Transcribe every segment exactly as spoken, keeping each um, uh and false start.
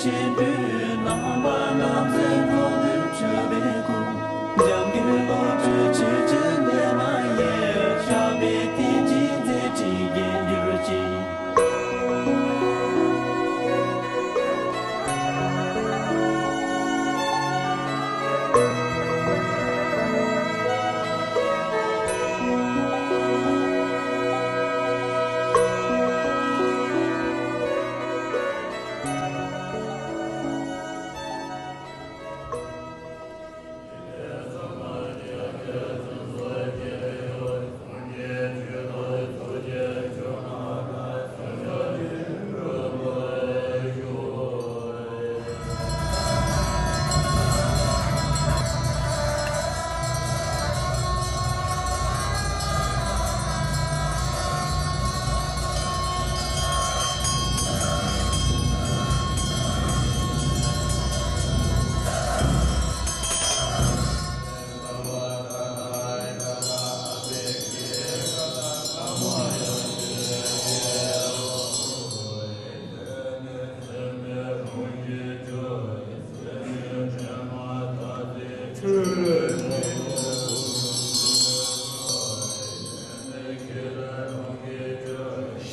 ཆེན་པོའི་རྣམ་པ་རྣམ་གསལ་མགོན་པོས་སྤྲུལ་པའི་སྐུ། འཇམ་མགོན་བློ་གྲོས་ཆོས་ཀྱི་གླེགས་བམ་ཡིས། ཞབས་པད་བརྟན་ཅིང་མཛད་འཕྲིན་རྒྱས་གྱུར་ཅིག།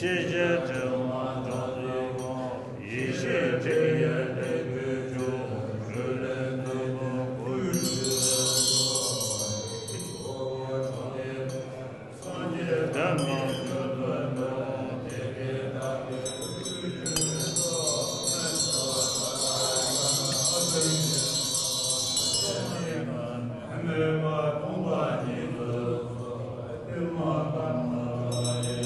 ཤེས་བྱའི་དྲི་མ་དྲག་པོའི་ཡེ་ཤེས་དྲི་ཡི་ལེགས་པའི་མཆོག་རོལ་ལེན་ཐུབ་པ་སྐུ་ཡི་ཆོས་སུ། སངས་རྒྱས་བདག་མེད་ཆོས་ཐོབ་ནོ། དེ་སྐད་བདག་གིས་ཐུགས་རྗེ་ཆེན་པོས་སྟོན་པ་སྟོང་པ་ཉིད་དུ་སྟོན་པ་ཀརྨ་པ་ཡི།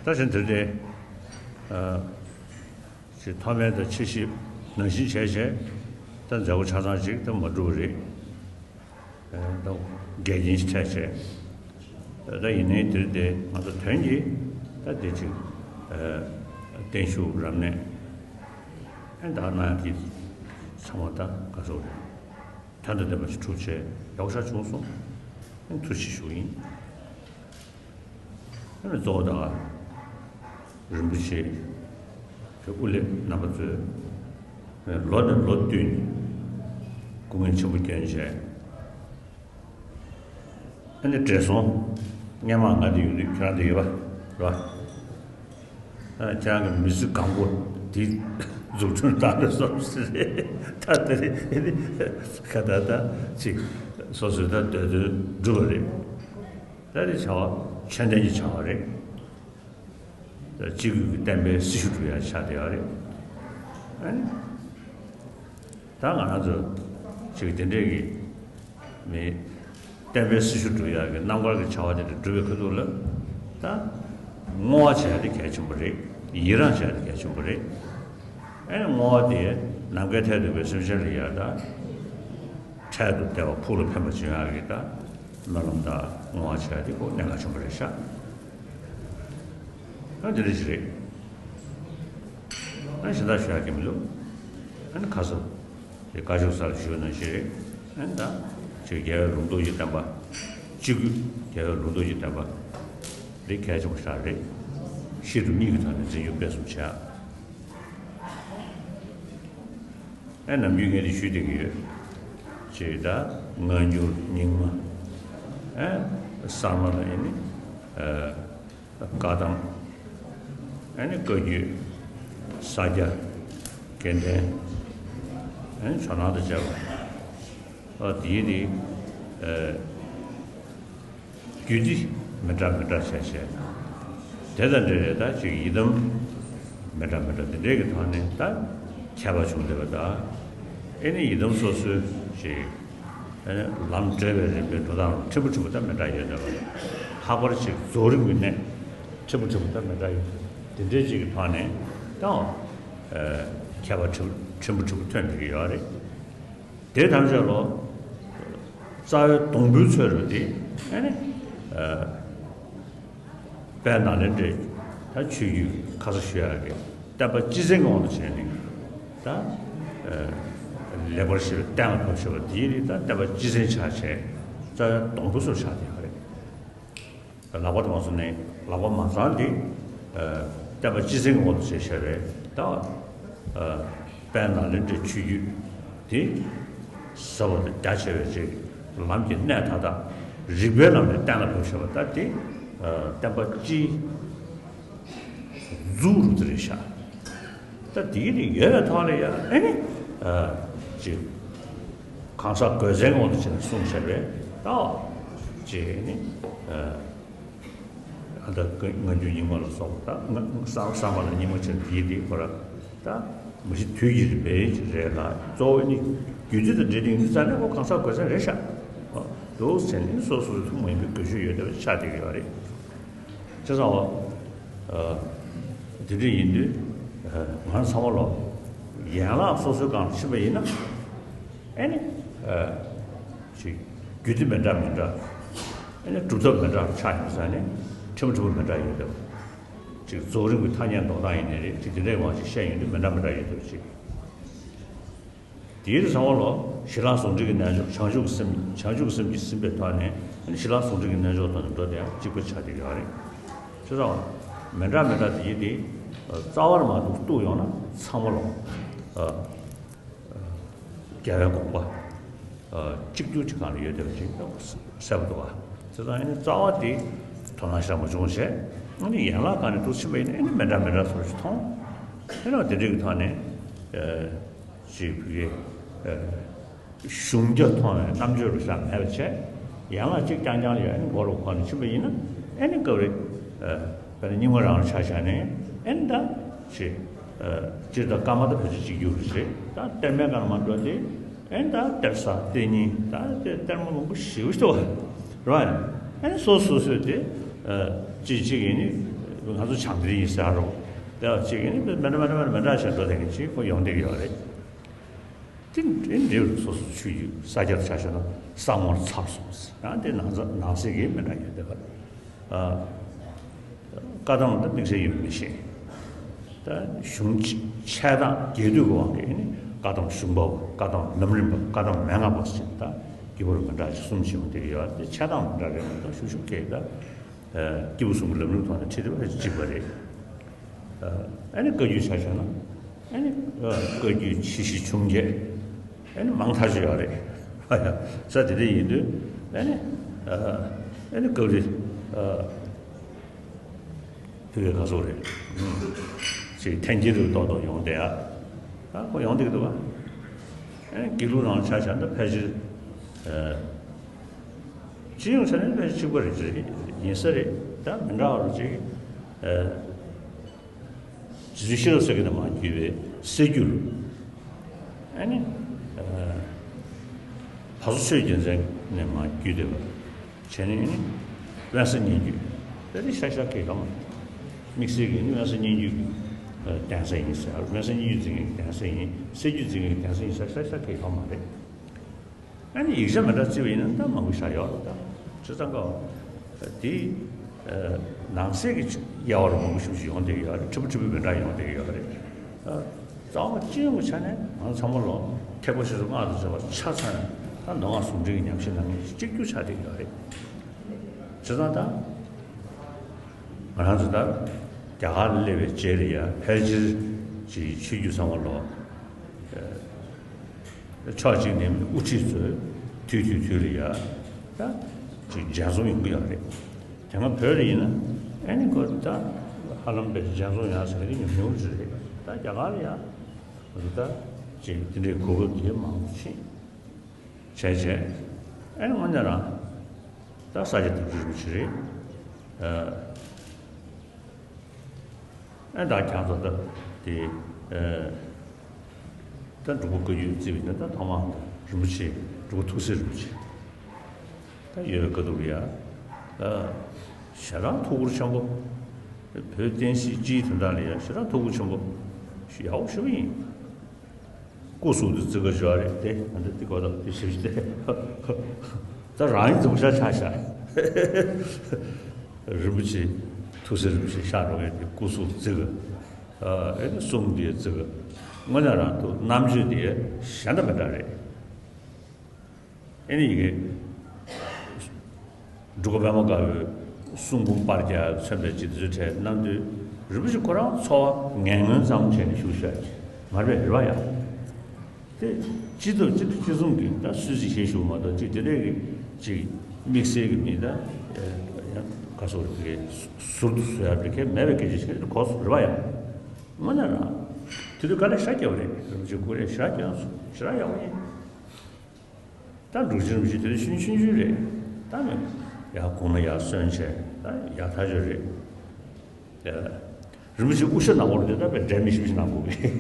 ད་བཞིན་དེར་ཏེ། ཅིག་མཐོ་དམན་དང་ཆེ་བཞི་ནང་བཞིན་བྱས་བྱས། ད་མཛད་སྒོ་ཆ་ཚང་ཅིག་ད་མ་འགྲུབ་པ་རེད། ད་འགལ་རྐྱེན་ཞིག་འཕྲད་བྱས། ད་ཡིན་ནའི་དེར་ཏེ་ང་ཚོ་དོན་གྱིས་ད་དེ་ཅིག་བརྟན་བཞུགས་རབ་གནས་ཨེ་ད་གནང་ཡག་གི་ཚང་མ་ད་ག་ཚོད་རེད། དོན་དང་ལྡན་པ་ཞིག་གྲུབ་བྱས་ཡག་པོ་ཞིག་བྱུང་སོང་། ཨེ་ཐུགས་རྗེ་ཆེ་ཞུ་གི་ཡིན། ཨ་ནི་གཙོ་བོ་དང་རིན་པོ་ཆེ་གི་དབུ་ལས་རྣམ་པ་ཚོས་ལོ་ནས་ལོ་བསྟུད་ནས་སྐུ་ངལ་ཆེན་པོ་བསྐྱོན་བྱས། ཨ་ནི་བགྲེས་སོང་སྔས་མ་ང་འདི་ཡོད་དུས་ཁྱེད་རང་འདི་ཡོད་པ་རེད་པ། ཨ་ཁྱེད་རང་གི་མི་ཚེ་གང་པོ་འདི་འཛུགས་སྐྲུན་བཏང་རེད་བསམ་སྲིད་རེད། ད་དེ་རེད། ཨ་ནི་ཁ་ད་ད་ཅིག་སོ་སོའི་ད་འདོད་དོན་འགྲུབ་པ་རེད། ད་དེ་བྱ་བ་ཆོས་ལྡན་གྱི་བྱ་བ་རེད། ད་སྤྱི་བོའི་གི་བསྟན་པའི་སྲི་ཞུ་སྒྲུབ་ཡ་ཆགས་བསྡད་ཡོད་རེད། ཨ་ནི། ད་ང་རང་ཚོ་ཅིག་དེ་འདྲས་ཀྱི་མི་བསྟན་པའི་སྲི་ཞུ་སྒྲུབ་ཡ་གི་རྣམ་དཀར་གྱི་བྱ་བ་དེ་འདྲ་སྒྲུབ་པའི་ཁ་ཐུག་ལ། ད་བསྔོ་བ་བྱས་ཏེ་གལ་ཆེན་པོ་རེད། ཡི་རང་བྱས་ཏེ་གལ་ཆེན་པོ་རེད། ཨ་ནི་བསྔོ་བ་དེ་ནམ་མཁའི་མཐས་གཏུགས་པའི་སེམས་ཅན་ལ་ཡ་ད་འཕྲལ་དུ་བདེ་བ་ཕུགས་ལ་ཕན་པ་བྱུང་ཡག་གི་ད་སྨོན་ལམ་དང་བསྔོ་བ་བྱས་ཏེ་ཁོ་གནད་འགག་ཆེན་པོ་རེད་ཤག་ཨ་འདི་འདྲ་ཞིག་རེད། ཨ་གཞན་དག་ཞུ་ཡག་གི་མི་འདུག་ཨ་ནི་ཁ་སང་དེ་བཀའ་ཤོག་གསར་ཞུས་ནང་བཞིན་རེད། ཨ་ནི་ད་ཅིག་རྒྱལ་བའི་ལུང་རྟོགས་ཀྱི་བསྟན་པ། སྤྱི་སྒོས་རྒྱལ་བའི་ལུང་རྟོགས་ཀྱི་བསྟན་པ་འདི་གལ་ཆེན་པོ་ཞིག་རེད། ཤེས་སྒྲུབ་གཉིས་ཀྱི་ཐོག་ནས་འཛིན་སྐྱོང་སྤེལ་གསུམ་བྱས། ཨ་ནམ་རྒྱུན་ངས་དེ་ཞུས་བསྡད་ཀྱི་ཡོད། ཅིག་ད་སྔ་འགྱུར་རྙིང་མ། ཨ་གསར་མ་ལ་ཡིན་ནི། ཨ། བཀའ་གདམས། ཨ་ནི་བཀའ་བརྒྱུད། ས་སྐྱ། དགེ་ལྡན། ཨ་ནི་ཇོ་ནང་དང་བཅས་པ། ཨ་དེའི་དེ། ཨ་རྒྱུད་སྡེ་མི་འདྲ་མི་འདྲ་བྱས་བྱས། དེ་དང་འབྲེལ་བའི་ད་ཅིག་ཡི་དམ་མི་འདྲ་མི་འདྲ་དེ་འདྲའི་གི་ཐོག་ནས་ད་ཁྱད་པར་བྱུང་བསྡད་པ་དང་། ཨ་ནི་ཡི་དམ་སོ་སོའི་ཅིག་ཨ་ནི་ལམ་བགྲོད་པའི་རིམ་པའི་འགྲོ་སྟངས་ལ་ཕྲན་བུ་ཕྲན་བུ་ད་མི་འདྲ་ཡོད་རེད་པ། ལྷག་པར་ཅིག་རྫོགས་རིམ་གྱི་གནས་ཕྲན་བུ་ཕྲན་བུ་ད་མི་འདྲ་ཡོད་རེད། དེ་འདྲའི་ཅིག་གི་ཐོག་ནས་ད་ཨ་ཁྱད་པར་ཕྲན་བུ་ཕྲན་བུ་ཕྲན་བུ་ཐོན་བསྡད་ཀྱི་ཡོད་རེད། དེ་ཐམས་ཅད་ལོ་རྩ་བའི་སྡོང་པོའི་ཚོད་རུ་དེ་ཨ་ནི་ཨ། དཔལ་ནཱ་ལེནྡྲའི་ད་ཆོས་བརྒྱུད་ཁ་ས་ཞུ་ཡག་གི་བསྟན་པ་སྤྱི་བཙན་གྱི་དབང་དུ་བྱས་ནས་ད་ལེགས་པར་ཞི་བའི་གཏན་ལ་ཕབ་ཤེས་པ་དེའི་རིགས་ད་བསྟན་པ་སྤྱི་བཙན་ཆགས་བྱས་རྩ་བའི་སྡོང་པོ་སོགས་ཆགས་བསྡད་ཡོད་རེད། ལག་པ་དང་མ་སོང་ནས་ལག་པ་མ་ཚང་དེ་བསྟན་པ་སྤྱི་བཙན་གྱི་དབང་དུ་བྱས་བྱས་པས་ད། དཔལ་ནཱ་ལེནྡྲའི་ཆོས་བརྒྱུད་དེ་ཟབ་པ་དང་རྒྱ་ཆེ་བའི་ཅིག་ལམ་གྱི་གནད་མཐའ་དག་རིགས་པའི་ལམ་ནས་གཏན་ལ་ཕབ་ཤེས་པ་ལྟར་ཏེ། བསྟན་པ་སྤྱིའི་གཙོ་བོ་དེ་རེད་ཤག་ད་དེའི་རིགས་ཡོད་པའི་ཐོག་ལ་ཡང་ཨེ་ནི། ཅིག་གང་ཟག་གོས་ཚན་དབང་དུ་བྱས་ནས་གསུངས་བྱས་པས་ད། ཅིག་ནི། ཨ་ད་སྔ་འགྱུར་རྙིང་མ་ལ་སོགས་པ་ད་སྔ་བསམ་བསམ་པ་ལ་རྙིང་མ་བྱས་ནས་དེའི་དེ་ཁོ་ར་ད་མ་གཞི་དུས་ཀྱི་རིམ་པའི་རེད་ལ་གཙོ་བོ་ནི་རྒྱུད་སྡེ་དང་འབྲེལ་ཏེ་ཡིན་དུས་ཙང་ནས་ཁོ་གང་ཟག་གོས་ཚན་རེད་ཤག་འདུག་ཟེར་ནས་སོ་སོ་སོའི་ཐུན་མོང་ཡིན་པའི་དགོས་ཆོས་ཡོད་བསྡད་པ་ཆགས་བསྡད་ཀྱི་ཡོད་རེད། བྱས་ཙང་འོ། དེ་འདྲ་ཡིན་དུས་ང་རང་ཚང་མ་ལོ་ཡན་ལག་སོ་སོའི་སྒང་ལ་ཕྱིན་པ་ཡིན་ན། ཨེ་ནི། ཅིག་རྒྱུད་སྡེ་མི་འདྲ་མི་འདྲ། ཨེ་ནི་གྲུབ་མཐའ་མི་འདྲ་ཆགས་ཡོང་ས་ནས་ཕྲན་བུ་ཕྲན་བུ་མི་འདྲ་ཡོད་དེ། ཅིག་རྫོགས་རིམ་གྱི་ཐ་སྙད་འདོགས་སྟངས་ཡིན་ནའི་རེད། ཅིག་དེ་འདྲའི་དབང་ཞིག་བཤད་ཡོང་དུས་མི་འདྲ་མི་འདྲ་ཡོད་དེ་ཅིག་དེའི་རིང་ཚང་མ་ལོ་ཞི་ལྷག་ཟུང་འབྲེལ་གྱི་རྣལ་འབྱོར་བྱང་ཆུབ་ཀྱི་སེམས་བྱང་ཆུབ་ཀྱི་སེམས་ཀྱིས་ཟིན་པའི་ཐོག་ནས་ཨེ་ནི་ཞི་ལྷག་ཟུང་འབྲེལ་གྱི་རྣལ་འབྱོར་ཐོག་ནས་འགྲོ་དེ་ཡང་གཅིག་པ་ཆགས་བསྡད་ཡོད་རེད། བྱས་ཙང་མི་འདྲ་མི་འདྲ་དེ་ཡིན་དེ་རྩ་བ་ལ་མ་གཏོགས་གཏུགས་ཡོང་ན་ཚང་མ་ལོ། རྒྱལ་བའི་དགོངས་པ། གཅིག་གྱུར་གྱི་སྒང་ལ་ཡོད་བསྡད་པ་ཅིག་གསལ་པོ་འདུག་བ། དེ་ཙང་ཨ་ནི་རྩ་བ་དེ་དོ་སྣང་ཤར་མ་བྱུང་བྱས། ཨ་ནི་ཡན་ལག་སྒང་ནས་འདུག་ཕྱིན་པ་ཡིན་ན་ཨ་ནི་མི་འདྲ་མི་འདྲ་བཟོ་ཞིག་མཐོང་། ཨ་ནི་དེ་འདྲ་གི་ཐོག་ནས་ཅིག་བུ་གའི་གཞུང་རྒྱ་མཐོང་བའི་རྣམ་དཔྱོད་རུ་ཤར་མེད་པ་བྱས། ཡན་ལག་གཅིག་རྐྱང་རྐྱང་ལ་ཡང་ཨ་ནི་མགོ་ལ་འཁོར་ནས་ཕྱིན་པ་ཡིན་ན་ཨ་ནི་སྐབས་རེ་དཔེར་ན་རྙིང་མ་རང་ལ་ཆ་བཞག་ནས་ཨ་ནི་ད་ཅིག་སྤྱིར་ད་ཀརྨ་ད་བོད་ཆོས་གཅིག་གྱུར་རེད། ད་གཏེར་མའི་སྒང་ལ་མ་འགྲོ་སྟེ་ཨེ་ད་གཏེར་གསར་གཏེར་རྙིང་ད་གཏེར་མ་མང་པོ་ཞེ་པོ་ཞིག་འདུག་བ། རེད་བ། ཨ་ནི་སོ་སོ་སོས་དེ་ཨ་གཅིག་གཅིག་ཡིན་ནི་ང་ཚོ་བྱང་འདྲེན་ཡིན་ཟེར་རོ། དེ་གཅིག་ཡིན་ནི་མི་འདྲ་མི་འདྲ་མི་འདྲ་མི་འདྲ་བྱས་འགྲོ་དེ་གཅིག་ཁོ་ཡོང་བསྡད་ཀྱི་ཡོད་རེད། དེ་འདྲའི་འབྲེལ་བ་སོ་སོ་ཆོས་བརྒྱུད་ས་སྐྱར་ཆ་བཞག་ན་ས་ངོར་ཚར་སོང་ཟེར་ཡང་དེ་ནང་ས་ནང་གསེས་ཀྱི་མི་འདྲ་ཡོད་དེ་བ། ཨ། བཀའ་གདམས་དང་དམིགས་བསལ་ཡོད་མི་ཤེས། ད་གཞུང་ཆ་ཆད་དང་རྒྱས་བསྡུས་ཀྱི་དབང་གིས་ནི་བཀའ་གདམས་གཞུང་པ་བཀའ་གདམས་ལམ་རིམ་པ་བཀའ་གདམས་མན་ངག་པ་ཟེར་ད་རྒྱུད་པར་མི་འདྲ་ཅིག་གསུམ་བྱུང་དེ་ཡོད་དེ་ཆད་དང་མི་འདྲ་རེད་མ་གཏོགས་ཤུགས་ཤུགས་སྐད་ད་སྐྱེས་བུ་གསུམ་གྱི་ལམ་རིམ་ཐོག་ནས་ཁྲིད་དེ་བ་གཅིག་པ་རེད། ཨ་ནི་བཀའ་བརྒྱུད་ཆ་བཞག་ན་ཨ་ནི་བཀའ་བརྒྱུད་ཆེ་བཞི་ཆུང་བརྒྱད་ཨ་ནི་མང་ཐག་ཆོད་ཡོད་རེད། ས་དེ་འདྲ་ཡིན་དུས་ཨ་ནི་ཨ་ནི་བཀའ་བརྒྱུད་ཕ་གིའི་ག་ཟུག་རེད། ཅིག་འཐེན་འཁྱེར་རུ་ཏོག་ཏོག་ཡོང་བསྡད་ཡ། ཨ་ཁོ་ཡོང་བསྡད་ཀྱི་འདུག་ག་ཨ་ནི་དགེ་ལུགས་ནང་ཆ་བཞག་ན་ཕལ་ཆེར་སྤྱི་ཡོངས་ཆ་ནས་ཕལ་ཆེར་གཅིག་པ་རེད་ཅེས་ཡིན་ས་རེད། ད་མི་འདྲ་བ་རུ་ཅིག་རྗེ་བཙུན་ཤེས་རབ་སེང་གེ་ནས་མར་བརྒྱུད་པའི་གསེར་འགྱུར། ཨ་ནི། ཕ་བཟོ་ཆོས་རྒྱལ་མཚན་ནས་མར་བརྒྱུད་བསྡད་པ། བྱས་ནས་ནི། དབེན་ས་སྙན་བརྒྱུད། དེ་ནི་ཤ་ཤ་གེ་ག་མ། དམིགས་བསལ་གྱི་ནི་དབེན་ས་སྙན་བརྒྱུད་ཀྱི་གདན་ས་ཡིན་ཟེར། དབེན་ས་སྙན་བརྒྱུད་འཛིན་མཁན་གྱི་གདན་ས་ཡིན། གསེར་འགྱུར་འཛིན་མཁན་གྱི་གདན་ས་ཡིན་ཟེར་ཤ་ཤ་གེ་ག་མ་རེད། ཨ་ནི་ཡིག་ཆ་མི་འདྲ་བརྩི་བ་ཡིན་ན་ད་མང་པོ་ཞིག་ཡོད་རེད་ད། བྱས་ཙང་ཀ་དེ་ནང་གསེས་ཀྱི་དབྱེ་བ་རུ་མང་པོ་ཞིག་ཡོང་བསྡད་ཡོད་རེད། ཕྲུ་གུ་ཕྲུ་གུ་མི་འདྲ་ཡོང་བསྡད་ཡོད་རེད། རྩ་བ་སྤྱི་ཡོངས་ཀྱི་ཆ་ནས་ང་ཚང་མ་ལོ་ཐེག་པ་ཆེ་ཆུང་སྔགས་དང་བཅས་པ་ཆ་ཚང་ད་མདོ་སྔགས་ཟུང་འབྲེལ་གྱི་ཉམས་ཞིབ་གནང་མཁན་གཅིག་གྱུར་ཆགས་བསྡད་ཡོད་རེད། བྱས་ཙང་ད་ང་རང་ཚོ་ད་རྒྱ་གར་ལ་སླེབས་པའི་རྗེས་ལ་ཡ་ཕལ་ཆེར་གྱི་ཆོས་བརྒྱུད་ཚང་མ་ལོ། ཕྱོགས་གཅིག་ནས་དབུ་ཁྲིད་ཚོས་དུས་དུས་དུས་ལ་ཡ་ད་ཅིག་མཇལ་འཛོམས་ཡོང་གི་ཡོད་རེད། དེ་སྔ་བོད་ལ་ཡིན་ན་ཨ་ནི་ཁོ་ད་ཧ་ལམ་པའི་མཇལ་འཛོམས་ཡོང་ཟེར་མཁན་དེ་ཉུང་ཉུང་ཅིག་རེད། ད་རྒྱ་གར་ལ་ཡ་ང་ཚོ་ད་ཅིག་དེ་འདྲའི་གོ་སྐབས་དེ་མང་པོ་ཕྱིན་བྱས་བྱས་ཨ་ནི་དངོས་གནས་རང་ད་ས་སྐྱ་བདག་ཁྲི་རིན་པོ་ཆེ་རེད། ཨ་ད་ཁྱང་ཚོ་ད་དེ་ཨ་ད་འབྲུག་པ་བཀའ་བརྒྱུད་རྩིས་པའི་ད་ཐོག་མ་རིན་པོ་ཆེ་འབྲུག་པ་ཐུགས་སྲས་རིན་པོ་ཆེ་ད་ཡོད་པའི་དཀའ་སྡུག་ཡ། ད་ཞེ་དྲག་ཐུགས་ཁུར་ཆེན་པོ། བོད་བསྟན་སྲིད་སྤྱིའི་དོན་དག་ལ་ཡ་ཞེ་དྲག་ཐུགས་ཁུར་ཆེན་པོ་ཡག་པོ་ཞེ་པོ་ཡིན། སྐུ་གཟུགས་དེ་བརྩི་བཀུར་བྱ་རེད་དེ་ང་ཚོ་དེ་གོ་ད་དེ་ཞིབ་ཞིབ་དེ་ད་རང་ཡིན་རྫོང་ཤག་ཆགས་ཤག་རིན་པོ་ཆེ་ཐུགས་སྲས་རིན་པོ་ཆེ་ཤག་རོགས་ཡ་དེ་སྐུ་གཟུགས་བརྩི་བཀུར་ཨེ་ནི་གསུང་དེ་བརྩི་བཀུར་དངོས་གནས་རང་ཐུགས་རྣམ་དཔྱོད་དེ་གཞན་དང་མི་འདྲ་རེད། ཨེ་ནི་ཡི་གེ་འབྲུག་པ་པདྨ་དཀར་པོའི་གསུང་འབུམ་པར་རྒྱག་མཚོན་པའི་ཅི་དེ་ཚོའི་གྲས་གནང་དུས་རིན་པོ་ཆེ་ཁོ་རང་འཚོ་བ་ངན་ངོན་ཙམ་བྱས་ནས་བཞུགས་ཤག་ཅིག་མ་རེད་པས་རེད་པ་ཡ། དེ་སྤྱི་ཚོགས་སྤྱི་འཐུས་སྤྱི་གསུམ་གྱི་ད་སུད་སི་ཞེས་ཞུ་མ་གཏོགས་ཅིག་དེ་འདྲའི་གི་ཅིག་དམིགས་བསལ་གྱི་མི་ད་ཡང་ག་སོགས་རིགས་ཟུར་དུ་བཟོ་ཡ་རིགས་མེད་པའི་སྐད་ཆ་ཞིག་གོ་སོང་རེད་པ་ཡ། དངོས་གནས་རང་དེ་དུས་དཀའ་ལས་ཞེ་དྲག་བརྒྱབ་པ་རེད། རིན་པོ་ཆེ་སྐུ་རེ་ཞེ་དྲག་བསྐྱོན་སོང་ཞེ་དྲག་ཡག་པོ་ཡིན། ད་འབྲུག་ཆེན་རིན་པོ་ཆེ་དེ་ཆུང་ཆུང་ཆུང་རེད། ད་མི་ཡར་གོང་ལ་ཡར་སོན་བྱས་ད་ཡག་ཐག་ཆོད་རེད། ད་རིན་པོ་ཆེ་དབུ་ཞྭ་ནག་པོ་རེད། ད་དཔེ་འབྲས་མི་ཞིམ་ཞིག་གནང་དགོས་པས།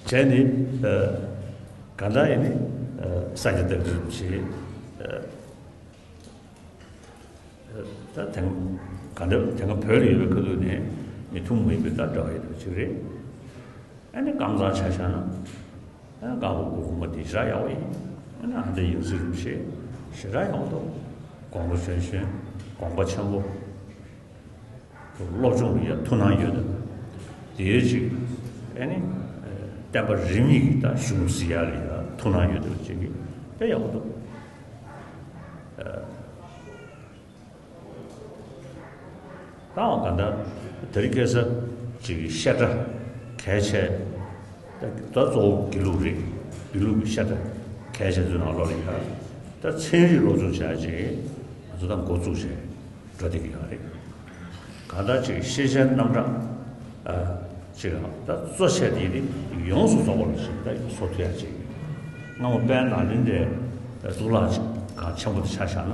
བྱས་ནི་གང་ལྟར་ཡིན་ནི་ས་སྐྱ་བདག་ཁྲི་རིན་པོ་ཆེ། ད་དེང་ག་འདྲ་དེང་སང་བོད་ལ་ཡོད་པའི་ཁ་ཐུག་ནས་མི་ཐུན་མོང་མིན་པའི་ད་འདྲ་བ་ཡོད་པ་ཅིག་རེད། ཨ་ནི་ཀམ་ཚང་ཆ་བཞག་ན་ཨ་ཀ་བ་སྐུ་གོང་མ་དེ་ཞེ་དྲག་ཡག་པོ་ཡིན། ཨ་ནི་ཨ་འདྲ་ཡང་སྲིད་རིན་པོ་ཆེ་ཞེ་དྲག་ཡག་པོ་འདུག་དགོངས་པ་ཆོན་ཆོན་དགོངས་པ་ཆེན་པོ། སློབ་སྦྱོང་ལ་ཡ་ཐུགས་སྣང་ཡོད་འདུག་དེའི་ཅིག་ཨ་ནི་བསྟན་པ་རིམ་གཉིས་ཀྱི་ད་གཞུང་གཟིགས་ཡ་ལ་ཡ་ཐུགས་སྣང་ཡོད་འདུག་ཅིག་གི་དཔེ་ཡག་པོ་འདུག་ད་འོ་ག་ད་དེ་རིང་ཁ་སང་ཅིག་བཤད་གྲྭ་གལ་ཆེ། ད་གཙོ་བོ་དགེ་ལུགས་རེད། དགེ་ལུགས་ཀྱི་བཤད་གྲྭ་གལ་ཆེ་ཚོའི་ནང་ལོགས་ལ་ཡ་ད་ཚན་རིག་སློབ་སྦྱོང་བྱ་ཡ་ཅིག་ང་ཚོ་ད་འགོ་བཙུགས་བྱས་འགྲོ་བསྡད་ཀྱི་ཡོད་རེད། གང་ལྟར་ཅིག་ཤེས་བྱའི་རྣམ་གྲངས་ཨ་ཅིག་ད་གཙོ་ཆེ་དེ་ནི་ཡོངས་སུ་རྫོགས་པ་ལ་ཅིག་ད་བཟོ་ཐུབ་ཡ་ཅིག་སྔ་མོ་དཔལ་ནཱ་ལེནྡྲའི་གཙུག་ལག་ཅིག་གང་ཆེན་པོ་དེ་ཆ་བཞག་ན།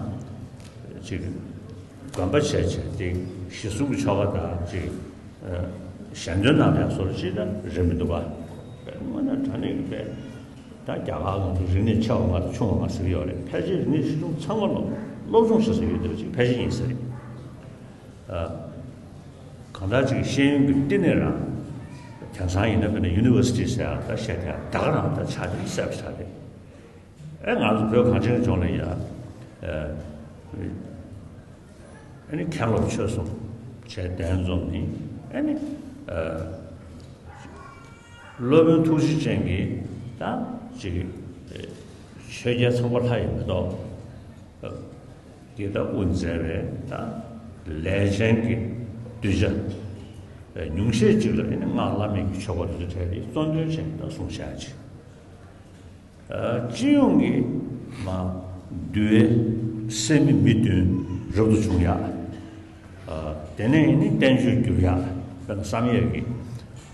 ཅིག་དགོན་པ་བྱས་བྱས་ཏེ་གཞི་གསུམ་གྱི་ཆོ་ག་དང་ཅིག་ཨ་ཞལ་འདོན་གནང་ཡག་བཟོ་འདྲ་ཅིག་ད་རེད་མི་འདུག་ག་དངོས་གནས་དྲང་གནས་ཀྱི་དཔེ་ ད་རྒྱ་གར་ང་ཚོ་རིག་གནས་ཆེ་བ་ང་དང་ཆུང་བ་ང་ཟེར་གྱི་ཡོད་རེད། ཕལ་ཆེར་རིག་གནས་ཆེ་ཆུང་ཚང་མ་ལ་སློབ་སྦྱོང་བྱེད་ས་ཡོད་བསྡད་པ་ཅིག་ཕལ་ཆེར་ཡིན་ས་རེད། ཨ། གང་ལྟར་ཅིག་ཤེས་ཡོན་གྱི་བསྟི་གནས་རང་། དེང་སང་ཡིན་ན་དཔེར་ན་ཡུ་ནི་ཝར་སི་ཊི་ཟེར་ཡག་ད་བཤད་དེ་ད་ག་རང་ད་ཆགས་བསྡད་གསལ་པོ་ཆགས་རེད། ཨེ་ང་ཚོ་བོད་གངས་ཅན་ལྗོངས་ལ་ཡ། ཨ། ཨ་ནི་མཁན་སློབ་ཆོས་གསུམ་བྱས་གདན་འཛོམས་ནི་ཨ་ནི། ཨ། སློབ་དཔོན་ཐུགས་རྗེ་ཅན་གྱིས་ད་ཅིག་ཆོས་རྒྱལ་ཚངས་པ་ལྷ་ཡི་མེ་ཏོག་གིས་ད་དབུ་མཛད་པའི་ད་ལས་ཅན་གྱི་གདུལ་བྱ་ཉུང་ཤས་ཅིག་ལ་ཨ་ནི་སྔགས་བླ་མེད་ཀྱི་ཆོ་ག་དེ་ཚོ་བྲིས་ཏེ་གཙོ་འདོན་བྱས་ནས་ད་གསུངས་བཞག་ཅིག་ཨ། སྤྱི་ཡོངས་ཀྱི་མ་འདུལ་བའི་སད་མི་མི་བདུན་རབ་ཏུ་བྱུང་ཡག་ཨ། དེ་ནས་ཨ་ནི་བསྟན་བཅོས་བསྒྱུར་ཡག་དཔེར་ན་བསམ་ཡས་ཀྱི་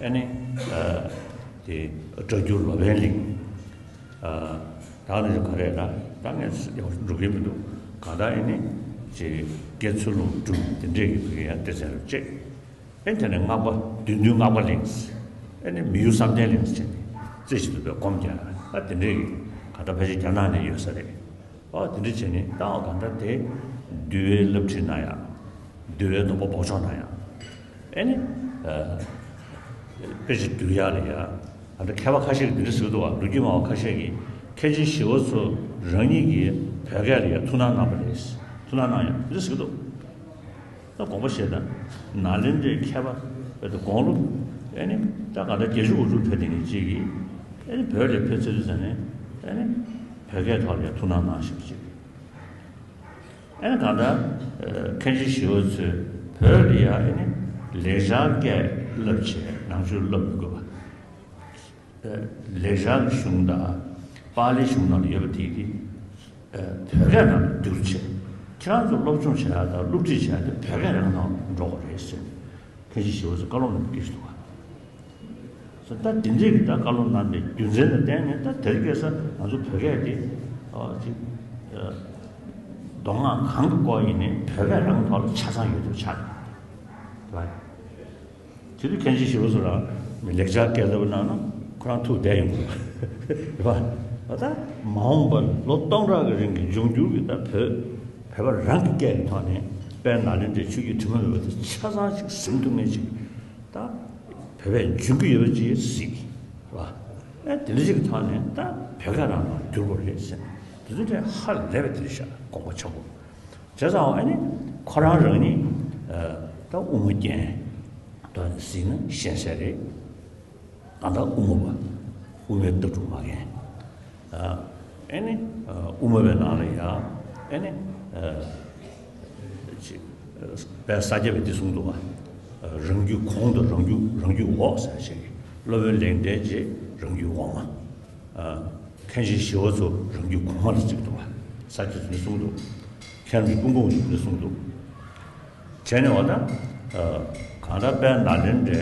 ཨ་ནི། ཨ། དེ་སྒྲ་བསྒྱུར་ལོ་པཎ་གླིང་། ཨ། ད་ནི་ག་རེ་ལ་ད་ངས་ཡག་པོ་འགྲོ་གི་མི་འདུག་གང་ལྟར་ཨ་ནི་ཅིག་དགེ་ཚུལ་སློང་དྲུག་དེ་འདྲས་ཀྱི་བུ་གའི་ཡང་སྡེ་ཚན་རུ་བཅད། ཨེ་དེ་ནས་སྔགས་པ་བདུན་བདུན་སྔགས་པ་གླིང་། ཨེ་ནས་མི་གཡོ་བསམ་གཏན་གླིང་ཟེར་ནས་རྩེ་གཅིག་ཏུ་བའི་སྒོམ་རྒྱག་ཨ་དེ་འདྲས་ཀྱི་ག་ད་ཕལ་ཆེར་རྒྱ་ནག་ནས་ཡོད་ས་རེད། ཨ་དེ་འདྲས་བྱས་ནས་ད་ག་ད་དེ་འདུལ་བའི་བསླབ་ཁྲིད་གནང་ཡག་འདུལ་བའི་སྡོམ་པ་འབོགས་ཆོག་གནང་ཡག་ཨེ་ནས། ཨ། དཔེ་ཆ་བསྡུར་ཡག་ལ་ཡ། ད་ལྟ་མཁས་པ་ཁ་ཤས་ཀྱིས་འདི་འདྲ་ཟེར་གྱི་འདུག་བ། ལོ་རྒྱུས་སྨྲ་བ་ཁ་ཤས་ཀྱིས་མཁན་ཆེན་ཞི་བ་འཚོ་རང་ཉིད་ཀྱིས་བོད་སྐད་ལ་ཡ་ཐུགས་སྣང་གནང་བ་རེད། ཐུགས་སྣང་གནང་ཡག་འདི་འདྲ་ཟེར་གྱི་འདུག་ད་དགོངས་པ་བཞེས་དང་། ནཱ་ལེནྡྲའི་མཁས་པ་བོད་དུ་དགུང་ལོ་ཨེ་ནི་ད་ག་ད་བརྒྱད་ཅུ་དགུ་བཅུ་ཕེབས་དེ་ནི་གཅིག་གིས་ཨེ་ནི་བོད་ལ་ཕེབས་ཚར་དུས་ཙ་ནས་ཨེ་ནི་བོད་སྐད་ཐོག་ལ་ཡ་ཐུགས་སྣང་གནང་བཞིན་པ་ཅིག་ཨེ་ནི་གང་ལྟར། ཨ། མཁན་ཆེན་ཞི་བ་འཚོས་བོད་ལ་ཡ་ཨེ་ནི་ལེགས་སྦྱར་སྐད་བསླབ་བྱས་ནང་ཆོས་བསླབ་མི་དགོས་པ། ཨ། ལེགས་སྦྱར་གྱི་གཞུང་དང་པཱ་ལིའི་གཞུང་ནང་ལ་ཡོད་པ་དེ་གི་ཨ། བོད་སྐད་ནང་ལ་བསྒྱུར་བྱས་ཁྱེད་རང་ཚོ་སློབ་སྦྱོང་བྱེད་ཡག་དང་སློབ་ཁྲིད་བྱེད་ཡག་དེ་བོད་སྐད་རང་ནང་འགྲོ་དགོས་རེད་ཟེར་ནས་མཁན་ཆེན་ཞི་བ་འཚོས་བཀའ་སློབ་གནང་གི་འདུག་བ། ད་དེ་འདྲས་ཀྱི་ད་བཀའ་སློབ་གནང་པའི་རྒྱུ་མཚན་ལ་བརྟེན་ནས་ད་དེར་སྐྱེས་ས་ང་ཚོ་བོད་སྐད་དེ་ཨ་ཅིག་ཨ་མདོ་སྔགས་གང་གི་སྐོར་ཡིན་ནའི་བོད་སྐད་རང་ཐོག་ལ་ཆ་ཚང་ཡོད་དུ་ཆགས་ཡོད་རེད་བ། དེ་དུས་མཁན་ཆེན་ཞི་བ་འཚོ་རང་ལེགས་སྦྱར་སྐད་བསླབ་གནང་ན་ཁོ་རང་ཐུགས་བདེ་ཡོང་གི་རེད་བ། ད་མ་འོངས་པར་ལོ་སྟོང་ཕྲག་གི་རིང་གི་འབྱུང་འགྱུར་གྱི་ད་བོད་བོད་པ་རང་གི་སྐད་ཀྱི་ཐོག་ནས་དཔལ་ནཱ་ལེནྡྲའི་ཆོས་བརྒྱུད་དྲི་མ་མེད་པ་དེ་ཆ་ཚང་ཞིག་ཟིན་ཐུབ་མཁན་ཅིག་ད་བོད་པས་འཇོན་གྱི་ཡོད་པ་ཅིག་གཟིགས་རེད་བ། ཨེ་དེ་འདྲ་ཅིག་གི་ཐོག་ནས་ད་བོད་སྐད་རང་ལ་བསྒྱུར་དགོས་རེད་ཟེར་ནས་དེ་ཚོ་དེ་ཧ་ལས་པའི་དེ་རེད་ཤག་དགོངས་པ་ཆེན་པོ། བྱས་ཙང་ཨ་ནི་ཁོ་རང་རང་ཉིད་ཨ་ད་དབུ་མ་རྒྱན་དོན་གཟིགས་ན་ཤེས་གསལ་རེད། ད་ལྟ་དབུ་མ་པ་དབུ་མའི་ལྟ་གྲུབ་མ་རྒན། ཨ་ཨེ་ནི་ཨ་དབུ་མ་པའི་ནང་ལ་ཡ་ཨེ་ནི་ཨ་ཅི་དཔལ་ས་སྐྱ་པས་འདི་གསུངས་འདུག་བ། རང་རྒྱུད་གོང་དང་རང་རྒྱུད་རང་རྒྱུད་འོག་ཟེར་བཤད་ཀྱི། སློབ་དཔོན་ལེགས་ལྡན་རྗེ་རང་རྒྱུད་འོག་མ། ཨ་མཁན་ཆེན་ཞི་བ་འཚོ་རང་རྒྱུད་གོང་མ་ལ་བརྩི་གི་འདུག་བ། ས་སྐྱ་པས་འདི་གསུངས་འདུག་མཁན་རིན་སྤུན་དགུང་གིས་འདི་གསུངས་འདུག་བྱས་ནས་འོ་ད། ཨ་གང་ལྟར་དཔལ་ནཱ་ལེནྡྲའི་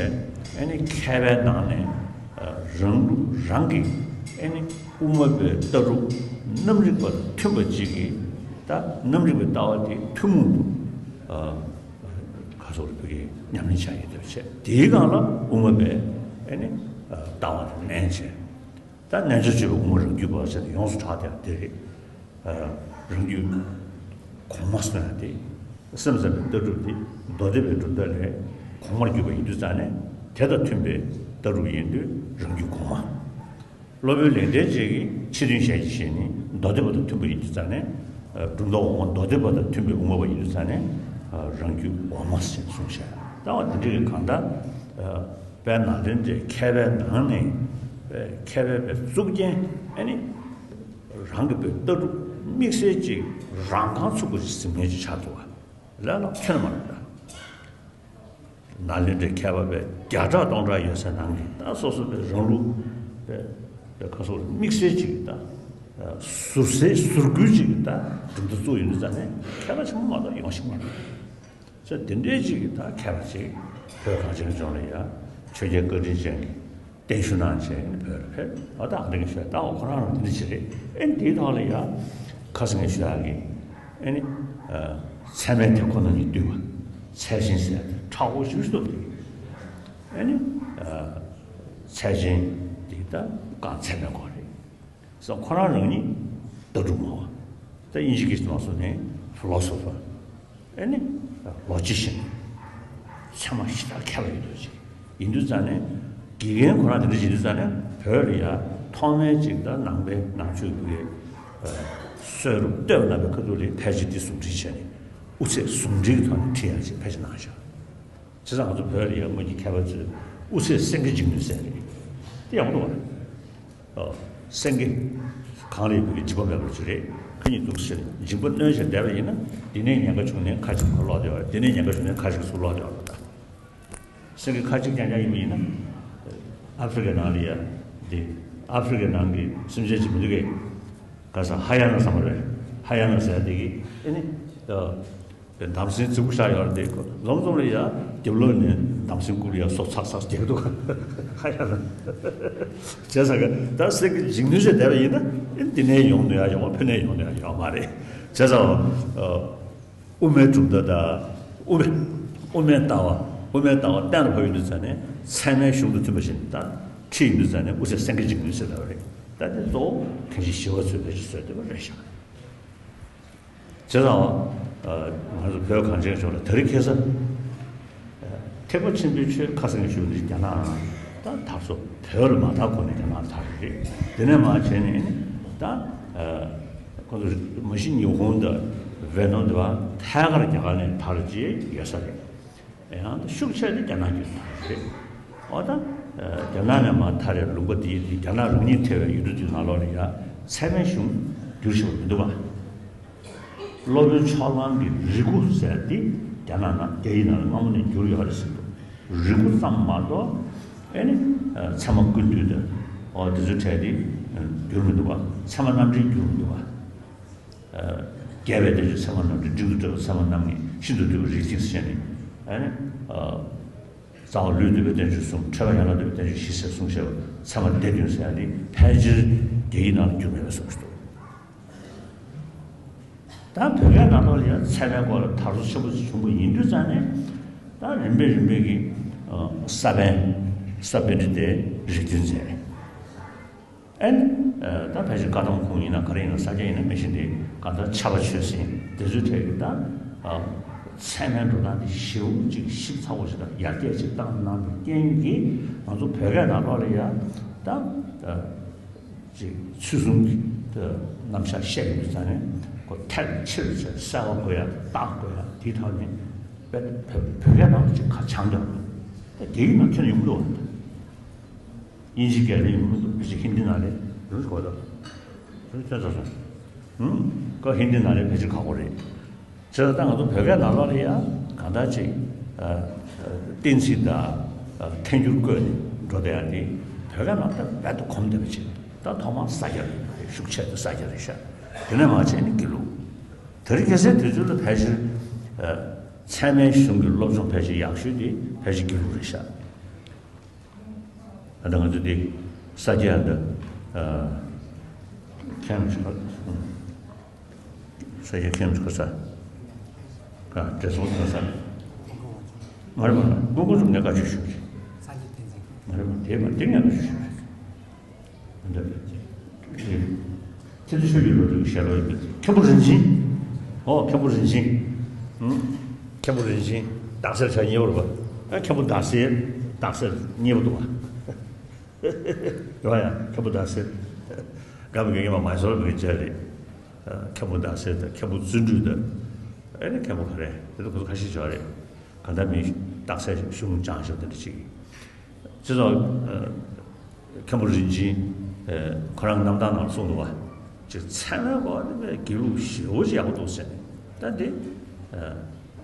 ཨེ་ནི་མཁས་པའི་ནང་ནས་ཨ་རང་ལུགས་རང་གི་ཨེ་ནི་དབུ་མ་པའི་ལྟ་གྲུབ་རྣམ་རིག་པ་དང་མཐུན་པ་ཅིག་གིས་ད་རྣམ་རིག་པའི་ལྟ་བ་དེ་ཐུན་མོང་དུ་ཨ་ག་ཚོད་རེ་བོད་ཀྱི་ཉམས་ལེན་བྱ་ཡི་དེ་བྱས་དེའི་སྒང་ལ་དབུ་མ་པའི་ཨེ་ནི་ཨ་ལྟ་བ་དེ་བསྣན་བྱས། ད་རྣལ་འབྱོར་སྤྱོད་པའི་དབུ་མ་རང་རྒྱུད་པ་ཟེར་ནས་ཡོངས་སུ་གྲགས་བསྡད་པ་དེ་རེད། ཨ་རང་རྒྱུད་གོང་མ་ཟེར་ན་དེ་སེམས་ཙམ་པའི་ལྟ་གྲུབ་དེ་མདོ་སྡེ་པའི་གྲུབ་མཐའ་ལས་གོང་མར་གྱུར་པ་ཡིན་དུས་ཙང་ནས་དེ་དང་མཐུན་པའི་ལྟ་གྲུབ་ཡིན་དུས་རང་རྒྱུད་གོང་མ། སློབ་དཔོན་ལེགས་ལྡན་རྗེ་གིས་ཕྱི་དོན་ཞལ་གྱིས་བཞེས་ནི་མདོ་སྡེ་པ་དང་མཐུན་པ་ཡིན་དུས་ཙང་ནས་ཨ་གྲུབ་མཐའ་འོག་མ་མདོ་སྡེ་པ་དང་མཐུན་པའི་དབུ་མ་པ་ཡིན་དུས་ཙང་ནས་ཨ་རང་རྒྱུད་འོག་མ་ཟེར་གསུངས་བཞག་ད་བ་དེ་འདྲ་གི་གང་ལྟར་ཨ། དཔལ་ནཱ་ལེནྡྲའི་མཁས་པའི་ནང་ནས་མཁས་པའི་པའི་གཙུག་རྒྱན་ཨ་ནི་རང་གི་པའི་ལྟ་གྲུབ་དམིགས་བསལ་ཅིག་རང་རྐང་ཚུགས་པ་ཞིག་ཟིན་མཁན་ཅིག་ཆགས་འདུག་བ། ལས་ལ་ཁྱོན་མ་རེད་ད། ནཱ་ལེནྡྲའི་མཁས་པ་པའི་བརྒྱ་ཕྲག་སྟོང་ཕྲག་ཡོད་སའི་ནང་གི་ད་སོ་སོ་པའི་རང་ལུགས་པའི་པའི་ཁ་སོགས་དམིགས་བསལ་ཅིག་ད་ཟུར་སའི་ཟུར་བཀོལ་ཅིག་ད་གྲུབ་མཐའ་བཙུགས་ཡོད་དུས་ཙང་ནས་མཁས་པ་ཆེན་པོ་མ་གཏོགས་ཡོང་ཤེས་མ་རེད། ས་དེ་འདྲའི་ཅིག་གི་ད་མཁས་པ་ཅིག་བོད་གངས་ཅན་ལྗོངས་ལ་ཡ་ཆོས་རྒྱལ་བཀའ་དྲིན་ཅན་གྱིས་བརྟན་བཞུགས་གནང་བྱས་ནས་བོད་ལ་ཕེབས། འོ་ད་ཨ་འདྲ་གི་ཞུ་ཡ་ད་འོ་ཁོ་རང་རང་དེ་འདྲ་ཅིག་རེད། ཨེ་འདིའི་ཐོག་ལ་ཡ་ཁ་སང་ངས་ཞུ་ཡག་གི་ཨེ་ནི་ཚད་མའི་དེབ་ཁོ་ན་ཉིད་བཏུས་པ་ཚད་ཆེན་ཟེར་ཡ་དེ་མཁྲེགས་པོ་ཞིག་བཏུས་ཏེ་ཨེ་ནི་ཚད་ཆེན་འདི་ད་རྐང་ཚད་མའི་སྐོར་རེད། སོང་། ཁོ་རང་རང་ཉིད་ལྟ་གྲུབ་སྨྲ་བ། ད་དབྱིན་ཇི་སྐད་ནང་སོང་ནས་ཕི་ལོ་སོ་ཕར། ཨེ་ནི་ལོ་ཇི་ཤན། ཚད་མ་ཞེ་དྲག་མཁས་པ་ཡོད་དོ་ཅིག་ཡིན་དུས་ཙང་ནས། དགེ་རྒན་ཁོ་རང་དེ་འདྲ་བྱེད་དུས་ཙང་ནས། བོད་ལ་ཡ་ཐོག་མའི་ཅིག་ད་ནང་པའི་ནང་ཆོས་ཀྱི་གསོ་རུ་གཏོད་པ་ནང་པའི་ཁ་ཐུག་ལ་ཕལ་ཆེར་འདི་ཟུང་འབྲེལ་བྱས་ནས། དབུ་ཚད་ཟུང་འབྲེལ་གྱི་ཐོག་ནས་ཁྲིད་ཡག་ཅིག་ཕལ་ཆེར་གནང་བཞག་བྱས་ཙང་ང་ཚོ་བོད་ལ་ཡ་སྔོན་གྱི་མཁས་པ་ཚོས་དབུ་ཚད་སེང་གེ་འཇིགས་ནུས་ཟེར་རེད། དེ་ཡག་པོ་འདུག་བ། ཨོ། སེང་གེ་གངས་ལ་ཡོད་པའི་འཇིགས་པ་མེད་པར་བྱེད་རེད། ཁ་ཉིན་འདུག་ཟེར་འཇིགས་པ་གནོན་བྱས་བསྡད་པ་ཡིན་ན། འདི་ནས་ཉེན་ཁ་བྱུང་ནས་ཁ་ཅིག་ཁ་ལོག་བསྡད་པ་རེད། འདི་ནས་ཉེན་ཁ་བྱུང་ནས་ཁ་ཅིག་ཚུར་ལོག་བསྡད་པ་རེད་ད། སེང་གེ་ཁ་ཅིག་རྐྱང་རྐྱང་ཡིན་པ་ཡིན་ན། ཨ་ཧྥེ་རི་ཁའི་ནང་ལ་ཡ། འདི་ཨ་ཧྥེ་རི་ཁའི་ནང་གི་སེམས་ཅན་ཅིག་མི་འདུག་གས། ག་ས་ཧ་ཡ་ན་ས་མ་རེད། ཧ་ཡ་ན་ཟེར་དེ་གི་ཨེ་ནི། ཨ། དམ་སྲིན་རྫི་གུ་ཤ་ཡོད་རེད་དེ། འཛོམས་འཛོམས་ལ་ཡ་རྒྱབ་ལོགས་ནས་དམ་སྲིན་རྐུབ་ལ་ཡ་སོ་ཚག་ཚག་རྒྱག་འདུག་ཧ་ཡ་ན། བྱས་ཙང་གི་ད་སེང་གེ་འཇིགས་ནུས་བྱས་བསྡད་པ་ཡིན་ན། ཨེ་འདི་ནས་ཡོང་ནུས་ཡ་ཡོང་བ། ཕུ་ནས་ཡོང་ནུས་ཡ་ཡོང་མ་རེད། བྱས་ཙང་། ཨ། དབུ་མའི་གྲུབ་མཐའ་དང་། དབུ་མའི་དབུ་མའི་ལྟ་བ། དབུ་མའི་ལྟ་བ་གཏན་ལ་ཕབ་ཡོང་དུས་ཙང་ནས། ཚད་མའི་གཞུང་དང་མཐུན་པ་ཞིག་ད་ཁྲིད་ཡོང་དུས་ཙང་ནས། དབུ་ཚད་སེང་གེ་འཇིགས་ནུས་ཟེར་བ་རེད། ད་དེ་གཙོ་བོ་མཁན་ཆེན་ཞི་བ་འཚོས་ཕལ་ཆེར་བཟོས་བསྡད་པ་རེད་ཤག་བྱས་ཙང་། ང་ཚོ་བོད་གངས་ཅན་ལྗོངས་ལ་དེ་རིང་ཁ་སང་། ཐེག་པ་ཆེན་པོའི་ཆོས་ཁ་སང་ཞུས་ནས་རྒྱ་ནག་ད་དར་སོང་། བོད་ལ་མ་དར་གོང་ནས་རྒྱ་ནག་ལ་དར་རེད། དེ་ནས་མར་བྱས་ནས་ནི་ད། ཁོ་ཚོ་མ་གཞི་ཉི་ཧོང་དང་ཝེ་ནམ་དེ་བ་ཐད་ཀར་རྒྱ་གར་ནས་དར་རྒྱས་ཡོད་ས་རེད། ཡང་ད་ཤུགས་ཆེ་དེ་རྒྱ་ནག་གིས་དར་རེད། འོ་ད། རྒྱ་ནག་ནས་མར་དར་བའི་ལུང་པ་དེ་དེ་རྒྱ་ནག་རང་ཉིད་ཐེ་བའི་ཡུལ་གྲུ་དེ་ནང་ལོགས་ལ་ཡ་ཚད་མའི་གཞུང་བསྒྱུར་ཤེས་པ་མི་འདུག་བ། སློབ་དཔོན་ཕྱོགས་གླང་གི་རིགས་སྐུ་ཟེར་དེ་རྒྱ་ནག་ནང་རྒྱ་ཡིག་ནང་ལ་སྔ་མོ་ནས་བསྒྱུར་ཡོད་རེད་ཟེར་འདུག་རིགས་སྐུ་ཙམ་མ་གཏོགས། ཨེ་ནི། ཚད་མ་ཀུན་བཏུས་དང་། འོ་དེ་ཚོའི་གྲས་དེ་བསྒྱུར་མི་འདུག་བ། ཚད་མ་རྣམ་འགྲེལ་བསྒྱུར་མི་འདུག་བ། རྒྱས་པའི་བསྟན་བཅོས་ཚད་མ་རྣམ་འགྲེལ། འབྲིང་དུ་བཀྲལ་བའི་ཚད་མ་རྣམ་ངེས། ཤིན་ཏུ་བསྡུས་པའི་རིགས་གཅིག་ཟེར་ནས། ཨེ་ནི། རྩ་བ་ལུས་བཏུས་པའི་བསྟན་བཅོས་གསུམ། འཕྲོས་པ་ཡན་ལག་བཏུས་པའི་བསྟན་བཅོས་བཞི་ཟེར་གསུངས་བཞག་པ་ཚད་མ་སྡེ་བདུན་ཟེར་ཡ་དེ་ཕལ་ཆེར་རྒྱ་ཡིག་ནང་ལ་བསྒྱུར་མེད་པའི་བཟོ་ཞིག་འདུག་ད་བོད་སྐད་ནང་ལོགས་ལ་ཡང་ཚད་མའི་སྐོར་ལ་དར་སོ་ཆེན་པོ་ཞིག་བྱུང་བ་ཡིན་དུས་ཙང་ནས། ད་རིམ་པས་རིམ་པས་ཀྱི་ས་པཎ། ས་པཎྜི་ཏའི་རིགས་མཐུན་མཛད། ཨེ་ནི། ད་ཕལ་ཆེར་བཀའ་གདམས་ཁུངས་ཡིན་ན་ག་རེ་ཡིན་ན་ས་སྐྱ་ཡིན་ན་མི་ཤེས་ཏེ། གང་ལྟར་ཕྱྭ་པ་ཆོས་སེང་དེ་ཚོའི་གྲས་ཀྱི་ད་ཚད་མའི་འགྲོ་སྟངས་དེ་ཞེ་པོ་ཅིག་ཞིབ་ཚགས་པོ་ཞིག་དང་ཡར་རྒྱས་ཅིག་བཏང་གནང་བའི་རྐྱེན་གྱིས་ང་ཚོ་བོད་སྐད་ནང་ལོགས་ལ་ཡང་ད། ཅིག་ཚུལ་གསུམ་གྱི་རྣམ་གཞག་བཤད་ཡོང་དུས་ཙང་ནས། ཁོ་ཐལ་ཆེར་བྱས་གསལ་བ་དགོས་ཡ་དང་རྟགས་དགོས་ཡ་དེའི་ཐོག་ནས་དཔེ་བོད་བོད་སྐད་ནང་ལ་ཅིག་ཁ་བྱང་རྒྱག་དགོས། ད་རྒྱ་ཡིག་ནང་ཁྱོན་ནས་ཡོང་གི་འདུག་བ། དབྱིན་ཇི་སྐད་ལ་ཡོང་གི་འདུག་ཕལ་ཆེར་ཧིན་དི་ནང་ལ་ཡོང་གི་འདུག་གོ། ད་ཁྱོད་ཚོ་སོང་། ཧུམ། ཁོ་ཧིན་དི་ནང་ལ་ཕལ་ཆེར་ཁག་པོ་རེད། བྱས་ཙང་ད་ང་ཚོ་བོད་སྐད་ནང་ལོགས་ལ་ཡང་གང་ལྟར་ཅིག་ཨ། ཨ། གཏན་ཚིགས་དང་། ཨ། ཐལ་འགྱུར་བཀོད་ནས་འགྲོ་བསྡད་ཡ་དེ་བོད་སྐད་ནང་ད་རྦད་དེ་གོམས་བསྡད་པ་ཅིག་ད་ཐོག་མར་ས་སྐྱ་རེད། ཤུགས་ཆེ་དུ་ས་སྐྱ་རེད་ཤག་དེ་ནས་མར་བྱས་ནས་དགེ་ལུགས། དེ་རིང་ཁ་སང་དུས་ཚོད་ལ་ཕལ་ཆེར། ཨ། ཚད་མའི་གཞུང་གི་སློབ་སྦྱོང་ཕལ་ཆེར་ཡག་ཤོས་དེ་ཕལ་ཆེར་དགེ་ལུགས་རེད་ཤག་ཨ། ད་ང་ཚོ་འདི་ས་སྐྱ་འདི། ཨ། མཁན་ཆེན་པོ། ས་སྐྱ་མཁན་ཆེན་པོ་ས། ཨ། བགྲེས་སོང་ས། མ་རེད་མ་རེད། ཀུན་མཁྱེན་ཚོ་ངས་བཀའ་ཆོས་ཞུ་གི། མ་རེད་མ་རེད། དེ་མ་དེ་ངས་བཀའ་ཆོས་ཞུ་གི། འདི། ཁྱེད་ཚོ་ཆོས་ཀྱི་བློ་གྲོས་ཀྱི་ཞལ་ལག་ཡིན་པས། མཁན་པོ་རིན་ཆེན། ཨོ། མཁན་པོ་རིན་ཆེན། ཨུམ། མཁན་པོ་རིན་ཆེན། རྡ་སེར་ཆ་གཉིས་པོ་རེད་པ། ཨ། མཁན་པོ་རྡ་སེར། རྡ་སེར་གཉིས་པོ་འདུག་པ། ཡོང་ཡ། མཁན་པོ་རྡ་སེར། དགའ་མི་དགའ་ངས་མ་མ་ཟོར་མི་དགའ་བྱས་རེད། ཨ། མཁན་པོ་རྡ་སེར་དང་། མཁན་པོ་བརྩོན་འགྲུས་དང་། ཨེ་ནི་མཁན་པོ་ག་རེ། དེ་ཚོ་ཁོ་ཚོ་ཁ་ཤས་ཅིག་ཡོད་རེད། གང་ལྟར་མི་རྟགས་གསལ་ཞུ་མི་སྦྱངས་ཤོག་དེ་འདྲ་ཅིག་བྱས་ཙང་། ཨ། མཁན་པོ་རིན་ཆེན། ཨ། ཁོ་རང་རྣམ་ཐར་ནང་གསུངས་འདུག་པ། ཅིག་ཚད་མའི་སྐོར་དེ་དགེ་ལུགས་ཞེ་པོ་ཅིག་ཡག་པོ་འདུག་ཟེར་ནས། ད་འདི། ཨ།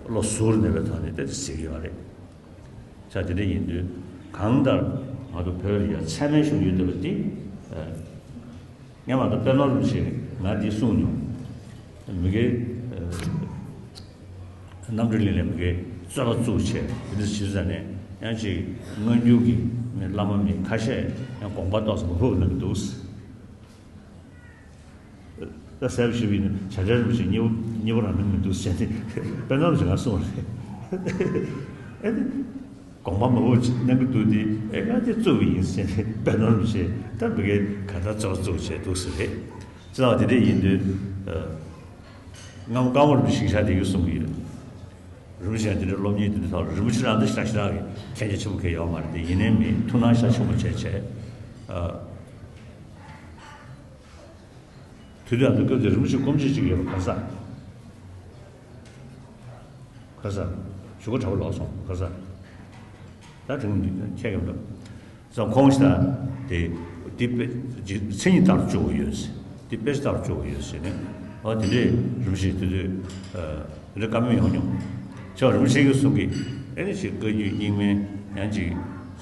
བློ་གཟུར་གནས་པའི་ཐོག་ནས་ད་འདི་ཟེར་གྱི་ཡོད་རེད། ཅག་དེ་འདྲ་ཡིན་དུས། གང་ལྟར་ང་ཚོ་བོད་ལ་ཡ་ཚད་མའི་གཞུང་ཡོད་བསྡད་པ་འདི། ཨ། སྔོན་མ་ད་པད་ནོར་རིན་པོ་ཆེས་ང་འདི་གསུངས་མྱོང་། མི་སྒེར། ཨ། རྣམ་གྲོལ་གླིང་ལ་མི་སྒེར་རྩོད་པ་བཙུགས་བྱས་དེ་འདྲ་བྱེད་ས་ནས། ཡང་ཅིག་སྔ་འགྱུར་གྱི་མི་བླ་མ་མི་ཁ་ཤས་ཡང་དགོངས་པ་ཏོག་ཙམ་མ་ཕུག་གནང་གི་འདུག་ད་གསལ་པོ་ཞུས་པ་ཡིན་ན། བྱ་བྲལ་རིན་པོ་ཆེ་མཉེས་པོ་མཉེས་པོ་རང་གནང་མི་འདུག་ཟེར་ཏེ། དཔེ་མཚོན་ཞིག་ང་གསུངས་པ་རེད། ཨེ་ནི། དགོངས་པ་མང་པོ་གནང་གི་འདུག་དེ་ཨེ་ང་དེ་གཙོ་བོ་ཡིན་ཟེར་ནས་དཔེ་ནོར་མི་བྱེད། ད་བི་གའི་ག་ད་གཙོ་གཙོ་བྱས་འདུག་ཟེར་རེད། ཅི་ལ་དེ་འདྲས་ཡིན་དུས་ང་མོ་ཀརྨ་རིན་པོ་ཆེ་ཞིང་ཆ་དེ་གི་གསུང་གི་ཡོད། རིན་པོ་ཆེ་དེ་འདྲའི་སློབ་གཉེར་དེ་འདྲ་ཐོག་རིན་པོ་ཆེ་རང་དེ་ཞག་ཞག་གི་མཁྱེན་རྒྱ་ཆེན་པོ་གལ་ཡོད་མ་རེད་དེ། ཡིན་ནའི་མི་ཐུགས་སྣང་ཞག་ཆེན་པོ་བྱས་བྱས། དུས་དུས་ཨ་ཚོ་སྐབས་དེ་རིན་པོ་ཆེ་སྐོམ་ཆེ་གཅིག་ཡོད་པ་ག་ས། ག་ས། ཞུ་གོ་དྲ་བ་ལོག་སོང་ག་ས། ད་དྲན་གྱི་འདུག་ཁྱེད་ཀྱི་འདུག་ཙང་ཁོང་ཞིག་ད་དེ་དེ་དཔེ་མཚན་ཉིད་ལྟར་སྤྱོད་དགོས་ཡོད་ཟེར། དེ་དཔེ་ལྟར་སྤྱོད་དགོས་ཡོད་ཟེར་ནས། ཨ་དེ་འདྲས་རིན་པོ་ཆེ་དེ་དུས་དེ་འདྲ་བཀའ་མོལ་ཡོང་མྱོང་། ཁྱེད་རིན་པོ་ཆེ་གིས་གསུང་གི་ཨེ་ནི་ཞིག་བཀའ་བརྒྱུད་རྙིང་མའི་ཡང་ཅིག་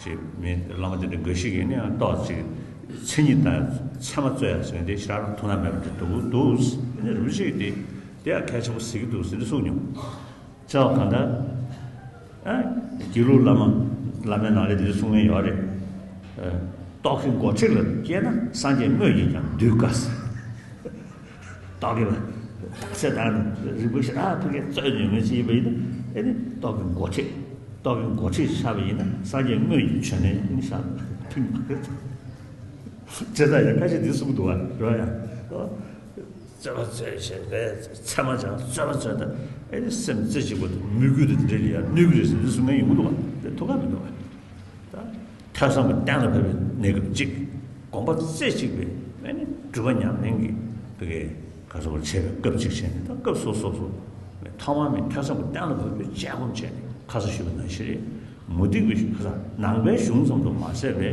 ཞིག་མི་བླ་མ་དེ་འདྲ་འགའ་ཞིག་གིས་ནི་ཡང་ཏོག་ཅིག་མཚན་ཉིད་དང་ཚད་མ་རྩོད་ཡ་ཟེར་མཁན་དེ་ཞེ་དྲག་ཐུགས་སྣང་མེད་པ་འདྲ་འདུག་འདུག་ཨེ་ནི་རིན་པོ་ཆེ་གིས་དེ་དེ་ཡང་གལ་ཆེན་པོ་ཟེར་གྱི་འདུག་ཟེར་ནས་གསུངས་མྱོང་། ཅེས་པ་གང་ལྟར། ཨ། དགེ་ལུགས་བླ་མ་བླ་མའི་ནང་ལས་འདི་གསུང་མཁན་ཡོད་རེད། ཨ། རྟོག་གེ་མགོ་ཁྲིད་ལ་སྐྱེས་ན་སངས་རྒྱས་དངོས་ཀྱིས་ཀྱང་འདུལ་དཀའ་ཟེར། རྟོག་གེ་ལ། ཚེ་དང་རིག་པ་ཞེ་དྲག་ཕ་གིར་རྩོད་ནས་ངོས་ཟིན་པ་ཡིན་ན་ཨེ་ནི་རྟོག་གེ་མགོ་ཁྲིད། རྟོག་གེ་མགོ་ཁྲིད་ཆགས་པ་ཡིན་ན་སངས་རྒྱས་དངོས་ཀྱི་བྱོན་ནས་ཨེ་ནི་ཤར་ཐིམ་པ་རེད། བྱས་ཙང་ཡང་ཁ་ཤས་འདི་གསུངས་འདུག་བ་རོ་ཡ། རྩོད་པ་རྩོད་བྱས་པས་ཚད་མ་སྦྱངས་རྩོད་པ་རྩོད་ད་ཨེ་ནི་སེམས་རྩེ་གཅིག་པ་དང་མོས་གུས་དང་འདི་འདྲ་ལ་ཡང་གནོད་གི་རེད་ཟེར་འདི་གསུང་མཁན་ཡོང་གི་འདུག་བ་དེ་ཐུགས་ཁག་མི་འདུག་བ། ད་ཐོས་བསམ་གྱི་གཏན་ལ་ཕབ་པའི་གནས་སྐབས་གཅིག་དགོངས་པ་རྩེ་གཅིག་པའི་ཨེ་ནི་སྒྲུབ་པ་ཉམས་ལེན་གྱི་བི་གའི་ག་ཚོད་བྱས་པའི་སྐབས་གཅིག་བྱས་ནས་ད་སྐབས་སོ་སོ་སོ་ཐོག་མར་མི་ཐོས་བསམ་གྱི་གཏན་ལ་ཕབ་པའི་དཔྱད་སྒོམ་བྱས་ནས་ཁ་སང་ཞུས་པ་ནང་བཞིན་རེད། མུ་སྟེགས་པའི་གཞུང་ཁ་སང་ནང་པའི་གཞུང་ཙམ་དུ་མ་ཟད་པའི་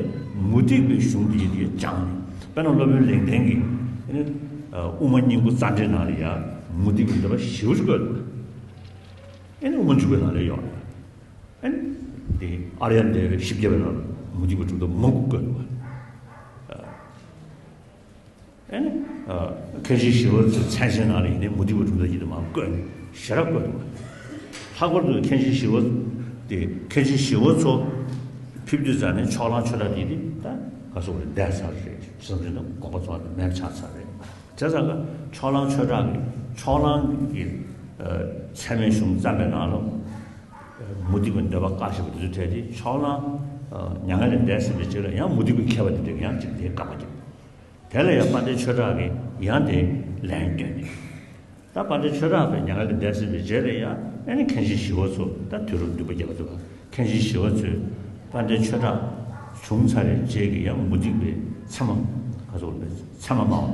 མུ་སྟེགས་པའི་གཞུང་འདི་ཡིན་དེ་སྦྱངས་ནས་དཔེར་ན་སློབ་དཔོན་ལེགས་ལྡན་གྱིས་ཨེ་ནི་དབུ་མ་སྙིང་པོ་རྩ་འགྲེལ་ནང་ལ་ཡང་མུ་སྟེགས་པའི་འདོད་པ་ཞེ་པོ་ཅིག་བཀོད་འདུག་ཨེ་ནི་དབུ་མ་འཇུག་པའི་ནང་ལ་ཡོད་རེད། ཨེ་ནི་དེ་ཨཱརྱ་དེ་བཞི་བརྒྱ་པའི་ནང་ལ་མུ་སྟེགས་པའི་གྲུབ་མཐའ་མང་པོ་བཀོད་འདུག་ཨེ་ནི། ཨ། མཁན་ཆེན་ཞི་བ་འཚོའི་མཚན་གཞི་ནང་ལ་ཡིན་ནའི་མུ་སྟེགས་པའི་གྲུབ་མཐའ་ཡིན་དུ་མ་བཀོད་ནས་ཞེ་དྲག་བཀོད་འདུག་ལྷག་པར་དུ་མཁན་ཆེན་ཞི་བ། དེ་མཁན་ཆེན་ཞི་བ་འཚོ་ཕེབས་དུས་ཙང་ནས་ཕྱོགས་གླང་ཆོས་གྲགས་དེ་དེ་ད་ག་སོགས་རེད་འདས་ཚར་རེད། བསམ་ཚུལ་དང་དགོངས་པ་ཚོ་མེད་པ་ཆགས་ཚར་རེད། བྱས་ཙང་ཀ་ཕྱོགས་གླང་ཆོས་གྲགས་ཀྱི་ཕྱོགས་གླང་གི་ཚད་མའི་གཞུང་བརྩམས་པའི་ནང་ལ་མུ་སྟེགས་པའི་འདོད་པ་བཀག་ཤེས་པ་དེ་ཚོའི་གྲས་དེ་ཕྱོགས་གླང་མྱ་ངན་ལས་འདས་ཟིན་པའི་རྗེས་ལ་ཡང་མུ་སྟེགས་པའི་མཁས་པ་དེ་འདྲ་ཡང་ཅིག་དེའི་བཀག་པ་རྒྱབ། དེ་ལ་ཡང་དཔལ་ལྡན་ཆོས་གྲགས་ཀྱིས་ཡང་དེ་ལན་བསྐྱོན་ནས། ད་དཔལ་ལྡན་ཆོས་གྲགས་པའི་མྱ་ངན་ལས་འདས་ཟིན་པའི་རྗེས་ལ་ཡང་ཨེ་ནི་མཁན་ཆེན་ཞི་བ་འཚོ་ད་དུས་རབས་བདུན་པ་བརྒྱད་པ་ཚོ་མཁན་ཆེན་ཞི་བ་འཚོས་དཔལ་ལྡན་ཆོས་གྲགས་བྱུང་ཚར་བའི་རྗེས་ཀྱི་ཡང་མུ་སྟེགས་པའི་ཚད་མ་ག་ཚོད་པའི་ཚད་མ་མང་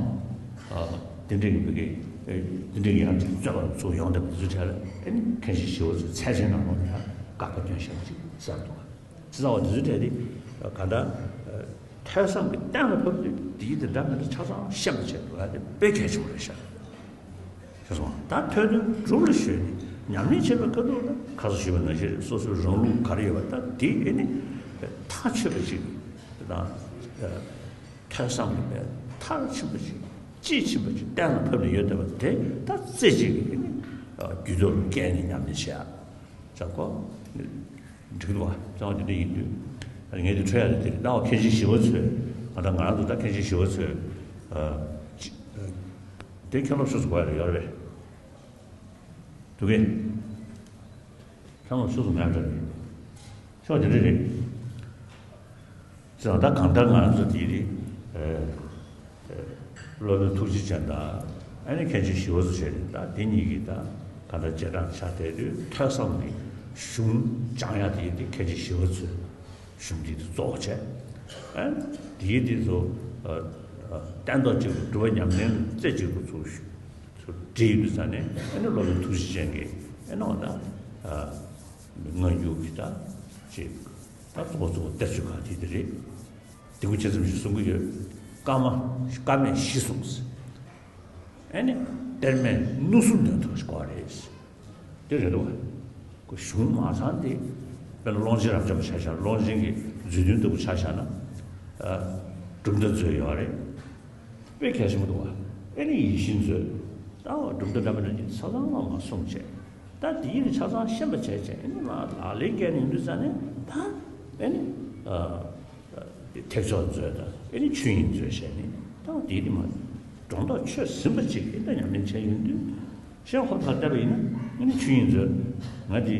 བ་དེ་འདྲའི་གི་བི་གའི་དེ་འདྲའི་གི་ཡང་ཅིག་རྩོད་པ་ཚུགས་ཡོང་བསྡད་པ་དེ་ཚོའི་གྲས་ལ་ཨེ་ནི་མཁན་ཆེན་ཞི་བ་འཚོའི་ཚད་ཆེན་ནང་ལོགས་ལ་ཡང་དགག་པ་སྐྱོན་བཞག་པ་ཅིག་གསལ་འདུག་ཚེ་ཚང་བ་འདི་ཚོའི་གྲས་དེ་ག་འདྲ་ཐོས་བསམ་གྱི་གཏན་ལ་ཕབ་དུས་འདི་དེ་འདྲ་མི་འདྲ་ཆ་ཚང་ཤེས་པ་བྱས་འདུག་ཨ་དེ་དཔེ་གལ་ཆེན་པོ་རེད་ཤག་ཤེས་སོང་། ད་ཐོས་དོན་སྒྲུབ་ལ་གཞོལ་ནས་ཉམས་ལེན་བྱེད་པའི་ཁ་ཐུག་ལ་ཁ་སང་ཞུས་པ་ནང་བཞིན་སོ་སོའི་རང་ལུགས་ག་རེ་ཡོད་པ་ད་དེ་ཨེ་ནི་ཐག་ཆོད་པ་ཅིག་དང་ཐོས་བསམ་གྱི་མཐར་ཕྱིན་པ་ཅིག་དཔྱིས་ཕྱིན་པ་ཅིག་གཏན་ལ་ཕབ་ནས་ཡོད་བསྡད་པ་དེ་ད་རྩེ་གཅིག་གིས་ཨེ་ནི་རྒྱུད་ཐོག་ལ་བཀལ་ནས་ཉམས་ལེན་བྱེད་ཡ། ཅག་གོ། འགྲིག་འདུག་བ། ཅང་དེ་འདྲ་ཡིན་དུས། ངས་དེ་འཕྲོད་ཡ་དེ་དེ་རེད། ད་བ་མཁན་ཆེན་ཞི་བ་འཚོས། ང་དང་ང་རང་ཚོ་ད་མཁན་ཆེན་ཞི་བ་འཚོས། ཨ། ཅི། ཨ། དེ་མཁན་སློབ་ཤོག་ཚོ་གོ་ཡ་རེད་ཡོད་རེད་པས། འདུག་གས། མཁན་སློབ་ཤོག་ཚོ་མེད་རེད། ཤོག་དེ་འདྲ་རེད། ཅེས་ད་གང་ལྟར་ང་རང་ཚོ་དེ་རེད། ཨ། སློབ་དཔོན་ཐུགས་རྗེ་ཅན་དང་ཨ་ནི་མཁན་ཆེན་ཞི་བ་འཚོ་བྱས་ནས་ད་དེ་གཉིས་ཀྱིས་ད་ག་འདྲ་རྗེས་འབྲང་ཆགས་བསྡད་དུས་ཐོས་བསམ་གྱི་གཞུང་སྦྱང་ཡ་དེ་དེ་མཁན་ཆེན་ཞི་བ་འཚོའི་གཞུང་འདི་དེ་གཙོ་བོ་བྱས། ཨ་ནི་དེའི་དེ་ཚོ་ཨ་ཨ་སྟན་ཐོག་གཅིག་ཏུ་སྒྲུབ་པ་ཉམས་ལེན་རྩེ་གཅིག་ཏུ་ཚུགས་ཚུགས་བྲིས་ཡོད་དུས་ཙང་ནས་ཨ་ནི་སློབ་དཔོན་ཐུགས་རྗེ་ཅན་གྱིས་ཨ་ནི་འོ་ད་ཨ་སྔ་འགྱུར་གྱི་ད་ཅིག་ད་གཙོ་བོ་གཙོ་བོ་གཏེར་ཆོས་ཁག་དེ་དེ་རེད། དེ་ཀུན་ཆེ་ཙམ་ཞིག་གསུང་གི་ཡོད། ཀ་མ། ཀ་མས་གཞི་བཟུང་ཟེར། ཨེ་ནི། གཏེར་མས་སྣུམ་ཟུར་འདོན་ཐུབ་པ་ཞིག་དགོས་རེད་ཟེར། དེ་རེད་འདུག་བ། ཁོ་གཞུང་མ་ཚང་དེ། དཔེར་ན་ཀློང་ཆེན་རབ་འབྱམས་པ་ཆ་བཞག་ན་ཀློང་ཆེན་གྱི་མཛོད་བདུན་ལྟ་བུ་ཆ་བཞག་ན། ཨ། གྲུབ་མཐའ་མཛོད་ཡོད་རེད། དཔེ་གལ་ཆེན་པོ་འདུག་བ། ཨེ་ནི་ཡིད་བཞིན་མཛོད། ད་བ་གྲུབ་མཐའ་འདྲ་མི་འདྲ་ཅིག་ཆ་ཚང་མ་མ་གསུངས་བྱས། ད་དེའི་རིགས་ཆ་ཚང་ཤེས་པ་བྱས་བྱས་ཨེ་ནི་མ་ལག་ལེན་བཀལ་ནས་ཡོང་དུས་ཙང་ནས་ད་ཨེ་ནི། ཨ། ཐེག་མཆོག་མཛོད་དང་ཨེ་ནི་ཆོས་དབྱིངས་མཛོད་བྱས་ནས་ད་དེའི་རིགས་མ་སྒྲོ་འདོགས་ཆོད་ཟིན་པ་ཅིག་ཨེ་ད་ཉམས་ལེན་བྱས་ཡོང་དུས་ཤེས་ཧོབ་ལ་བལྟས་པ་ཡིན་ན་ཨེ་ནི་ཆོས་དབྱིངས་མཛོད་ང་དེ་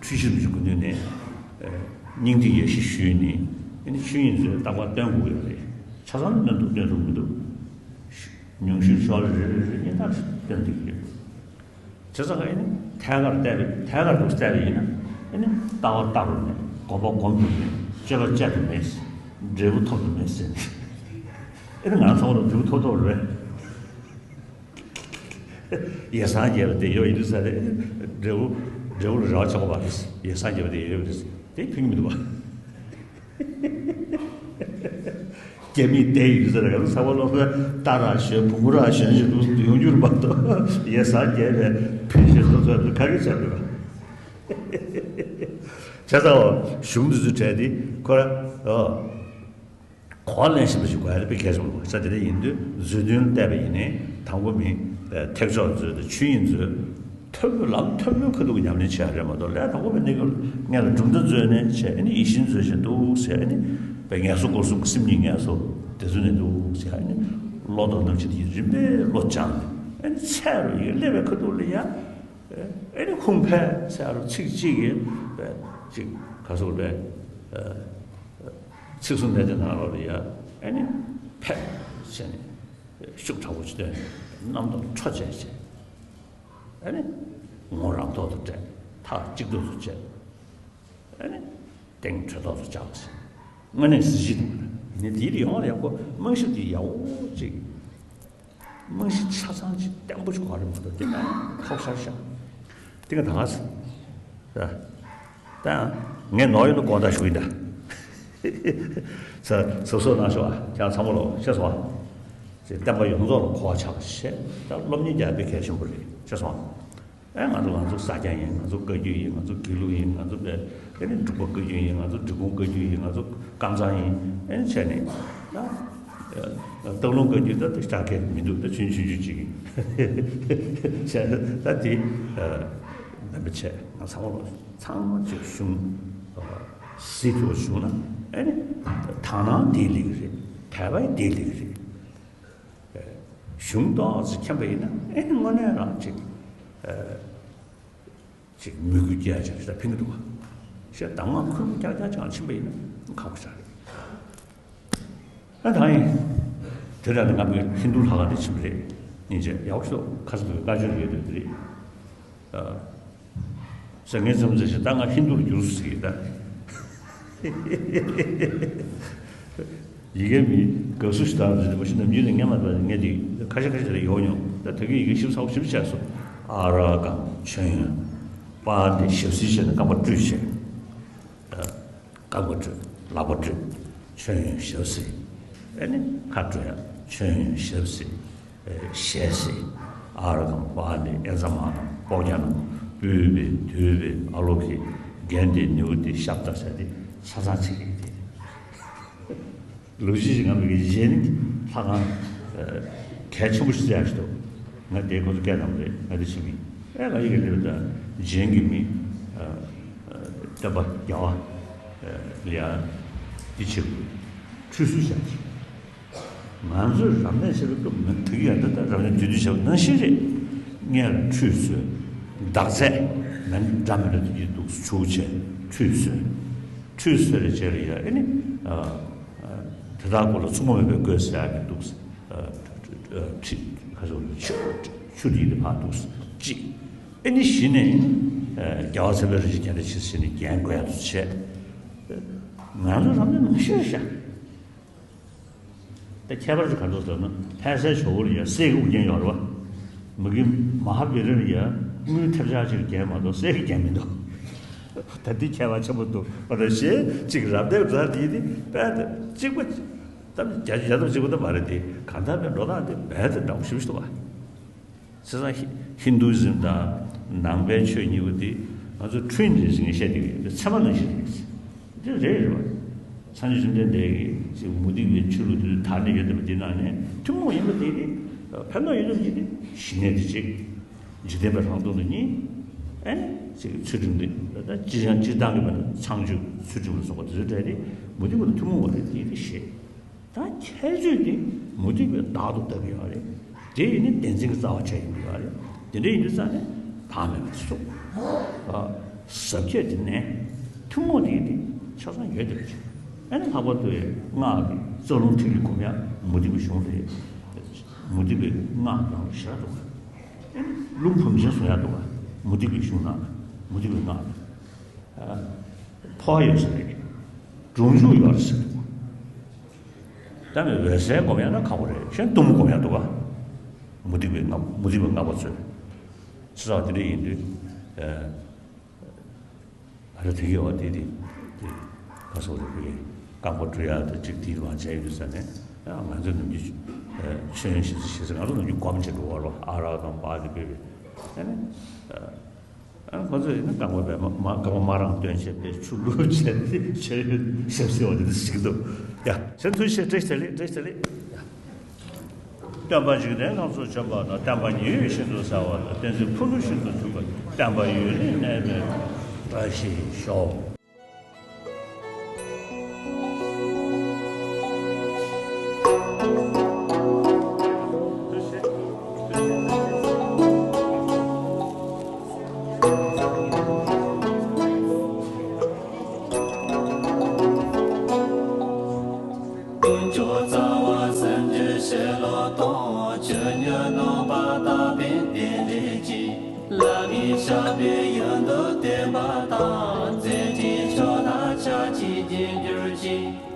འཁྲུལ་ཞིག་མི་ཞིག་དགོས་དུས་ནས། སྙིང་ཐིག་ཡེ་ཤེས་ཞུས་ནས་ཨ་ནི་ཆོས་དབྱིངས་མཛོད་རྟག་པར་སྟོན་དགོས་ཀྱི་རེད། ཆ་ཚང་སྟོན་ཐུབ་སྟོན་ཐུབ་མི་འདུག་ཉུང་ཤོས་ཤོག་ལེ་རེ་རེ་རེ་གཉིས་ལྟར་སྟོན་ཐུབ་ཀྱི་ཡོད། བྱས་ཙང་ཨ་ནི་ཐད་ཀར་བལྟས་པས་ཐད་ཀར་དུ་བལྟས་པ་ཡིན་ན་ཨ་ནི་ལྟ་བ་ལྟ་བུ་མེད། སྒོམ་པ་སྒོམ་དུ་མེད། སྤྱོད་པ་སྤྱད་དུ་མེད། འབྲས་བུ་ཐོབ་ཏུ་མེད་ཟེར་ནས་ཨ་ནི་ང་ཚོ་ལ་འབྲས་བུ་ཐོབ་ཐོབ་རེད། ཡེ་སངས་རྒྱས་པ་དེ་ཡོད་ཡིན་ས་རེད། འབྲས་བུ་འབྲས་བུ་ལ་རེ་བ་ཆགས་པ་རེད། ཡེ་སངས་རྒྱས་པ་དེ་ཡོད་རེད། དེ་ཕན་གྱི་མི་འདུག་བ། རྒྱ་མིས་བསྡད་ཡོད་ཟེར་ཡང་ཚ་བ་ལོག་པའི་རྟ་ར་ཞོན་བོང་བུ་ར་ཞོན་ཞིག་ཏུ་ཡོང་རྒྱུར་མ་གཏོགས་ཡེ་སངས་རྒྱས་པའི་ཕན་ཞིག་ཐོབ་ཐུབ་པ་ག་གི་བྱ་དགོས། བྱས་ཙང་གཞུང་འདི་ཚོའི་གྲས་འདི་ཁོ་ར་ཨོ་གོ་བ་ལེན་ཤེས་པ་ཞིག་དགོས་ཡ་དེ་དཔེ་གལ་ཆེན་པོ་རེད། ས་དེ་འདྲ་ཡིན་དུས་མཛོད་བདུན་བལྟས་པ་ཡིན་ནའི་དང་པོ་མི་ཐེག་མཆོག་མཛོད་དང་ཆོས་དབྱིངས་མཛོད། ཐོན་པོའི་ལམ་ཐོན་པོའི་ཁ་ཐུག་ཉམས་ལེན་བྱེད་ཡ་རེད་མ་གཏོགས་ལས་དང་པོ་པའི་གནས་སྐབས་སྔོན་ལ་གྲུབ་མཐའ་རྩོད་ནས་བྱས་ཨ་ནི་ཡིད་བཞིན་མཛོད་བཞིན་འདུག་ཟེར་ཨ་ནི་པའི་ངལ་གསོ་སྐོར་གསུམ་གྱི་སེམས་ཉིད་ངལ་གསོ་དེ་ཚོ་ནས་འདུག་ཟེར་ཨ་ནི་བློ་དང་རྣམ་འཕྱུག་དེ་རིམ་པས་བློ་སྦྱངས་ནས་ཨ་ནི་ཚད་རུ་ཡི་སླེབས་པའི་ཁ་ཐུག་ལ་ཡ་ཨ་ནི་ཧཱུྃ་ཕཊ་ཟེར་རུ་ཚིག་གཅིག་གིས་པའི་ཅིག་ག་སོགས་པའི་ཚིག་གསུམ་ལྡན་དེ་ནང་ལོགས་ལ་ཡ་ཨ་ནི་ཕཊ་བྱས་ནས་ཤུགས་དྲག་པོ་ཅིག་བཏོན་ནས་རྣམ་རྟོག་འཕྲོ་བཅད་བྱས། ཨ་ནི་ངོ་རང་ཐོག་ཏུ་བསྒྲད། ཐག་གཅིག་ཏུ་བཅད། ཨ་ནི་སྟེང་གྲོད་ཐོག་ཏུ་བཅག་ཟེར། དངོས་གནས་གཟི་བརྗིད་དང་ཡིན་ནའི་དེའི་ཡོང་བ་ལ་ཡག་པོ་རྨང་གཞི་དེ་ཡག་པོ་ཅིག་རྨང་གཞི་ཆ་ཚང་ཅིག་བརྟན་པོ་ཅིག་དགོས་རེད་མ་གཏོགས་དེ་ནས་ཐོག་ཤར་ཤར་དེ་ག་ད་ག་ཟེར། ད་ངས་ནོར་ཡོད་ན་དགོངས་དག་ཞུ་ཡིན་ད། ས་ས་སོ་ན་ཤོ་ཨ་ཁྱང་ཚང་མ་ལོ་ཤེས་སོང་ཨ། ཅེས་བསྟན་པ་ཡོངས་རྫོགས་ལ་གོ་བ་ཆགས་པ་ཞེས་ད་སློབ་གཉེར་རྒྱག་པའི་གལ་ཆེན་པོ་རེད་ཤེས་སོང་ཨ། ཨེ་ང་ཚོ་ང་ཚོ་ས་སྐྱ་ཡིན། ང་ཚོ་བཀའ་བརྒྱུད་ཡིན། ང་ཚོ་དགེ་ལུགས་ཡིན། ང་ཚོ་བས་ཨེ་ནི་འབྲུག་པ་བཀའ་བརྒྱུད་ཡིན། ང་ཚོ་འབྲི་གུང་བཀའ་བརྒྱུད་ཡིན། ང་ཚོ་ཀམ་ཚང་ཡིན། ཨེ་ནི་བྱས་ནས་ད་སྟག་ལུང་བཀའ་བརྒྱུད་ད་ད་ཤར་ཁས་མི་འདུག་ད་ཆུང་ཆུང་ཆུང་ཅིག་ཡིན་བྱས་ད་དེ་མེད་པ་བྱས་ང་ཚང་མ་ལོ་ཚང་མ་ཅིག་གཞུང་། སྲིད་དུ་བྱུང་ན་ཨེ་ནི་དག་སྣང་དེའི་ལས་ཀྱི་རེད། དད་པ་དེའི་ལས་ཀྱི་རེད། གཞུང་ཏོག་ཙམ་མཁྱེན་པ་ཡིན་ན་ཨེ་ནི་དངོས་གནས་རང་ཅིག་ཅིག་མོས་གུས་སྐྱེ་ཡ་ཅིག་ཞེ་དྲག་ཕན་གྱི་འདུག་བ། ཞེས་གདམས་ངག་ཁུར་མོ་རྐྱང་རྐྱང་ཅང་ཕྱིན་པ་ཡིན་ན་ཁག་པོ་ཞིག་རེད། ཨ་ད་ཡིན། དེ་ར་ནི་ང་མོས་ཧིན་རྡུ་ལྷ་ཁང་དེ་ཕྱིན་པ་རེད། སྙིང་རྗེ་ཡག་པོ་ཤོག་ཁ་སང་གི་བཀའ་ཆོས་ཡོད་དོན་དེ་རེད། ཟེར་ངས་མཚམས་མཚམས་ཤིག་ད་ང་ཧིན་རྡུ་ལ་འགྱུར་སོང་ཟེར་གྱི་ད། ཡི་གེ་མི་དགའ་བསུ་ཞིག་དང་རེད་མ་གཞི་ནམ་རྒྱུན་ནས་ངས་མ་ལྟ་ངས་དེ་ཁ་ཤས་ཁ་ཤས་རེ་ཡོང་མྱོང་། ད་དེ་གའི་ཡི་གེ་ཞིབ་ཚགས་པོ་ཞིབ་བྱས་སོང་། ཨ་ར་གང་མཆོད་ཡོན། པ་འདི་ཞབས་བསིལ་བྱས་ནས་རྐང་པ་བཀྲུས་བྱས། རྐང་པ་བཀྲུས། ལག་པ་བཀྲུས། མཆོད་ཡོན་ཞབས་བསིལ། ཨེ་ནི་ཁ་བཀྲུ་ཡ་མཆོད་ཡོན་ཞབས་བསིལ། ཞལ་བསིལ། ཨ་ར་གང་པ་ནི་ཨེ་ཛ་མ་དང་པོག་རྒྱ་དང་སྤོས་པའི་དུད་པའི་ཨ་ལོ་གི་རྒྱན་ཏེ་ནེའུ་ཏེ་ཤབ་ད་ཟེར་ཏེ་ཆ་ཚང་ཚིག་གི་དེ། ལུགས་གཞི་ཞིག་ང་མི་གི་གཞན་ལྷ་ཁང་གལ་ཆེན་པོ་ཞིག་བཙལ་ཡ་ཞིག་འདུག་ང་དེའི་ཁོ་ཚོ་སྐད་དང་རེད། ང་དེ་ཕྱི་མི་ཨེ་ང་ཡི་གེ་ལེབ་དང་གཞན་གྱི་མི་བསྟན་པ་རྒྱལ་བ་ལ་ཡ་འདི་བྱེད་དགོས། ཁྲུས་གསོལ་བྱ་གི། ང་ཚོས་རབ་གནས་བྱེད་པའི་སྐབས་ནི་དེ་གི་ཡང་འདི་ལྟར་རབ་གནས་དུས་དུས་བྱ་བ་ནང་བཞིན་རེད། སྔོན་ལ་ཁྲུས་གསོལ། འདག་རྫས་མེ་འདྲ་མི་འདྲ་དེ་གི་འདུག་ཆུ་བྱས་ཁྲུས་གསོལ། ཁྲུས་གསོལ་རེ་བྱས་རེ་ཡ་ཨེ་ནི། དེ་དག་ཀུན་ལ་མཚུངས་པ་མེད་པའི་གོས་ཟེར་ཡག་གི་འདུག་ཁྲི་ཁ་སོགས་ཆུ་ཆུ་དེ་དེ་ཕར་འདུག་གཅིག་ཨེ་ནི་གཞི་ནས་རྒྱལ་བ་ཚེ་འཕེལ་རིན་ཆེན་རྒྱལ་མཚན་ཆེ་ཟེར་ནས་རྒྱན་དགོས་ཡག་ཏུ་བྱས། ང་ཚོ་རང་ཚོ་ནང་བཞིན་རེད་ཤག་ད་ཁྱད་པར་ཅིག་ག་འདུག་ཟེར་ན་ཕན་སའི་ཇོ་བོ་ལ་ཡ་གསེར་གྱི་དབུ་རྒྱན་ཡོད་རེད་བ། མ་གི་མ་ཧཱ་བི་རི་ལ་ཡ་དངུལ་ཐེབས་ཆག་ཅིག་རྒྱན་མ་གཏོགས་གསེར་གྱི་རྒྱན་མི་འདུག་ད་འདི་ཁྱད་པར་ཆེན་པོ་འདུག་ཨ་ད་ཞེས་ཅིག་རབ་གནས་ར་དེ་ནི་དཔལ་དུ་གཅིག་པ་ད་རྒྱ་རྒྱ་དང་གཅིག་པ་ད་མ་རེད་དེ་གང་ལྟར་པའི་འགྲོ་སྟངས་དེ་རྦད་དེ་འདྲ་པོ་ཞེ་པོ་ཞིག་འདུག་བ། བྱས་ཙང་ཧི་ཧིན་དུ་ཛིམ་དང་ནང་པའི་ཆོས་གཉིས་པོ་དེ་ང་ཚོ་ཁྲུན་རེད་ཟེར་ནས་བཤད་བསྡད་ཀྱི་ཡོད། ཚད་མ་ནང་བཞིན་རེད། འདི་རེད་རེད་བ། སངས་རྒྱས་བཅོམ་ལྡན་འདས་ཀྱིས་ཅིག་མུ་སྟེགས་པའི་ཆོས་ལུགས་དེ་ཚོ་དར་ནས་ཡོད་བསྡད་པ་འདི་ནང་ནས་ཐུན་མོང་ཡིན་པ་དེ་ནི་ཕན་ཐོགས་ཡོད་པ་དེ་ནི་ཞི་གནས་དེ་གཅིག་འཇིག་རྟེན་པའི་ལྷག་མཐོང་དེ་གཉིས། ཨེ་ནི་ཅིག་ཚུལ་ཁྲིམས་དེ་ད་སྤྱིར་ཡང་སྤྱིར་བཏང་གི་བར་དུ་ཚངས་སྤྱོད་ཚུལ་ཁྲིམས་ལ་སོགས་པ་དེ་ཚོའི་གྲས་དེ་མུ་སྟེགས་པ་དང་ཐུན་མོང་བ་རེད་དེ་དེ་ཤེས། ད་ཁྱད་ཆོས་དེ་མུ་སྟེགས་པས་བདག་ཏུ་ལྟ་གི་ཡོད་རེད། དེ་ཡིན་ནི་བདེན་འཛིན་གྱི་རྩ་བ་ཆགས་ཡིན་གྱི་ཡོད་རེད། དེ་འདྲ་ཡིན་དུས་ཙང་ནས་བདག་མེད་པ་སོགས། ཟབ་ཁྱད་དེ་ནས་ཐུན་མོང་དེ་ཡིན་ཏེ། ཆ་ཚང་ཡོད་དེ་རེད། ཨ་ནི་ལྷག་པར་དུ་སྔགས་ཀྱི་རྩ་རླུང་ཐིག་ལེ་སྒོམ་ཡ་མུ་སྟེགས་པའི་གཞུང་རེད། མུ་སྟེགས་པའི་སྔགས་ནང་ལ་ཞེ་དྲག་འདུག་ག་ཨ་ནི་རླུང་བུམ་ཆེན་བཟུང་ཡ་འདུག་ག་མུ་སྟེགས་པའི་གཞུང་ནང་ལ། མུ་སྟེགས་པའི་སྔགས་ལ། ཨ། འཕོ་བ་ཡོད་ས་རེད། སྒྲུབ་འཇུག་ཡོད་རེད་ཟེར་འདུག་ག་ད་མི་འོད་གསལ་སྒོམ་ཡ་ན་ཁག་པོ་རེད། གཞན་གཏུམ་མོ་སྒོམ་ཡ་འདུག་ག་མུ་སྟེགས་པའི་སྔགས། མུ་སྟེགས་པའི་སྔགས་པ་ཚོས། ཆ་ཚང་དེ་འདྲ་ཡིན་དུས། ཨ། ང་རང་དེ་གི་འོ་དེ་དེ་དེ་ག་སོགས་རེད། བོད་ཀྱི་རྐང་པ་བཀྲུ་ཡ་དང་ཅིག་དེའི་མ་བྱས་ཡོད་ས་ནས། ཡང་ང་ཚོ་ནམ་རྒྱུན་ཤེས་ཡོན་ཞིག་ཞིག་ང་ཚོ་ནམ་རྒྱུན་སྒོམ་བྱེད་འགྲོ་བ་ལོ། ཨ་རག་དང་བ་དེ་བོད་པའི་ཨ་ནི། ཨ་ཁོ་ཚོ་ཡིན་ན་རྐང་པ་བས་མ་མ་རྐང་པ་མ་རང་སྟོན་བྱས་པའི་ཆུ་བླུགས་བྱས་ཏེ་ཆེ་ཡོད་ཞབས་ཟེར་བ་དེ་འདྲ་ཞིག་འདུག་ཡ་ཚེ་ཐུགས་རྗེ་ཆེ། བཀྲ་ཤིས་བདེ་ལེགས། བཀྲ་ཤིས་བདེ་ལེགས། ཡ། སྟོན་པ་འཇིག་རྟེན་ལྷ་ཚོགས་བྱོན་པ་དང་། བསྟན་པ་ཉི་འོད་བཞིན་དུ་གསལ་བ་དང་། བསྟན་འཛིན་ཕུ་ནུ་བཞིན་དུ་འཁྲུངས་པ། བསྟན་པ་ཡུན་རིང་གནས་པའི་བཀྲ་ཤིས་ཤོག་དཀོན་མཆོག་རྩ་བ་སེམས་ཀྱི་ཞིང་ལ་གཏོང་། ཆོས་ཉིད་སྣང་བ་དག་པའི་རྟེན་འབྲེལ་གྱིས། ལམ་གྱི་ཞགས་པའི་ཡུལ་དུ་བསྟན་པ་དང་། མཛད་འཕྲིན་མཆོག་ལ་ཕྱག་ཕྱིད་རྒྱས་གྱུར་ཅིག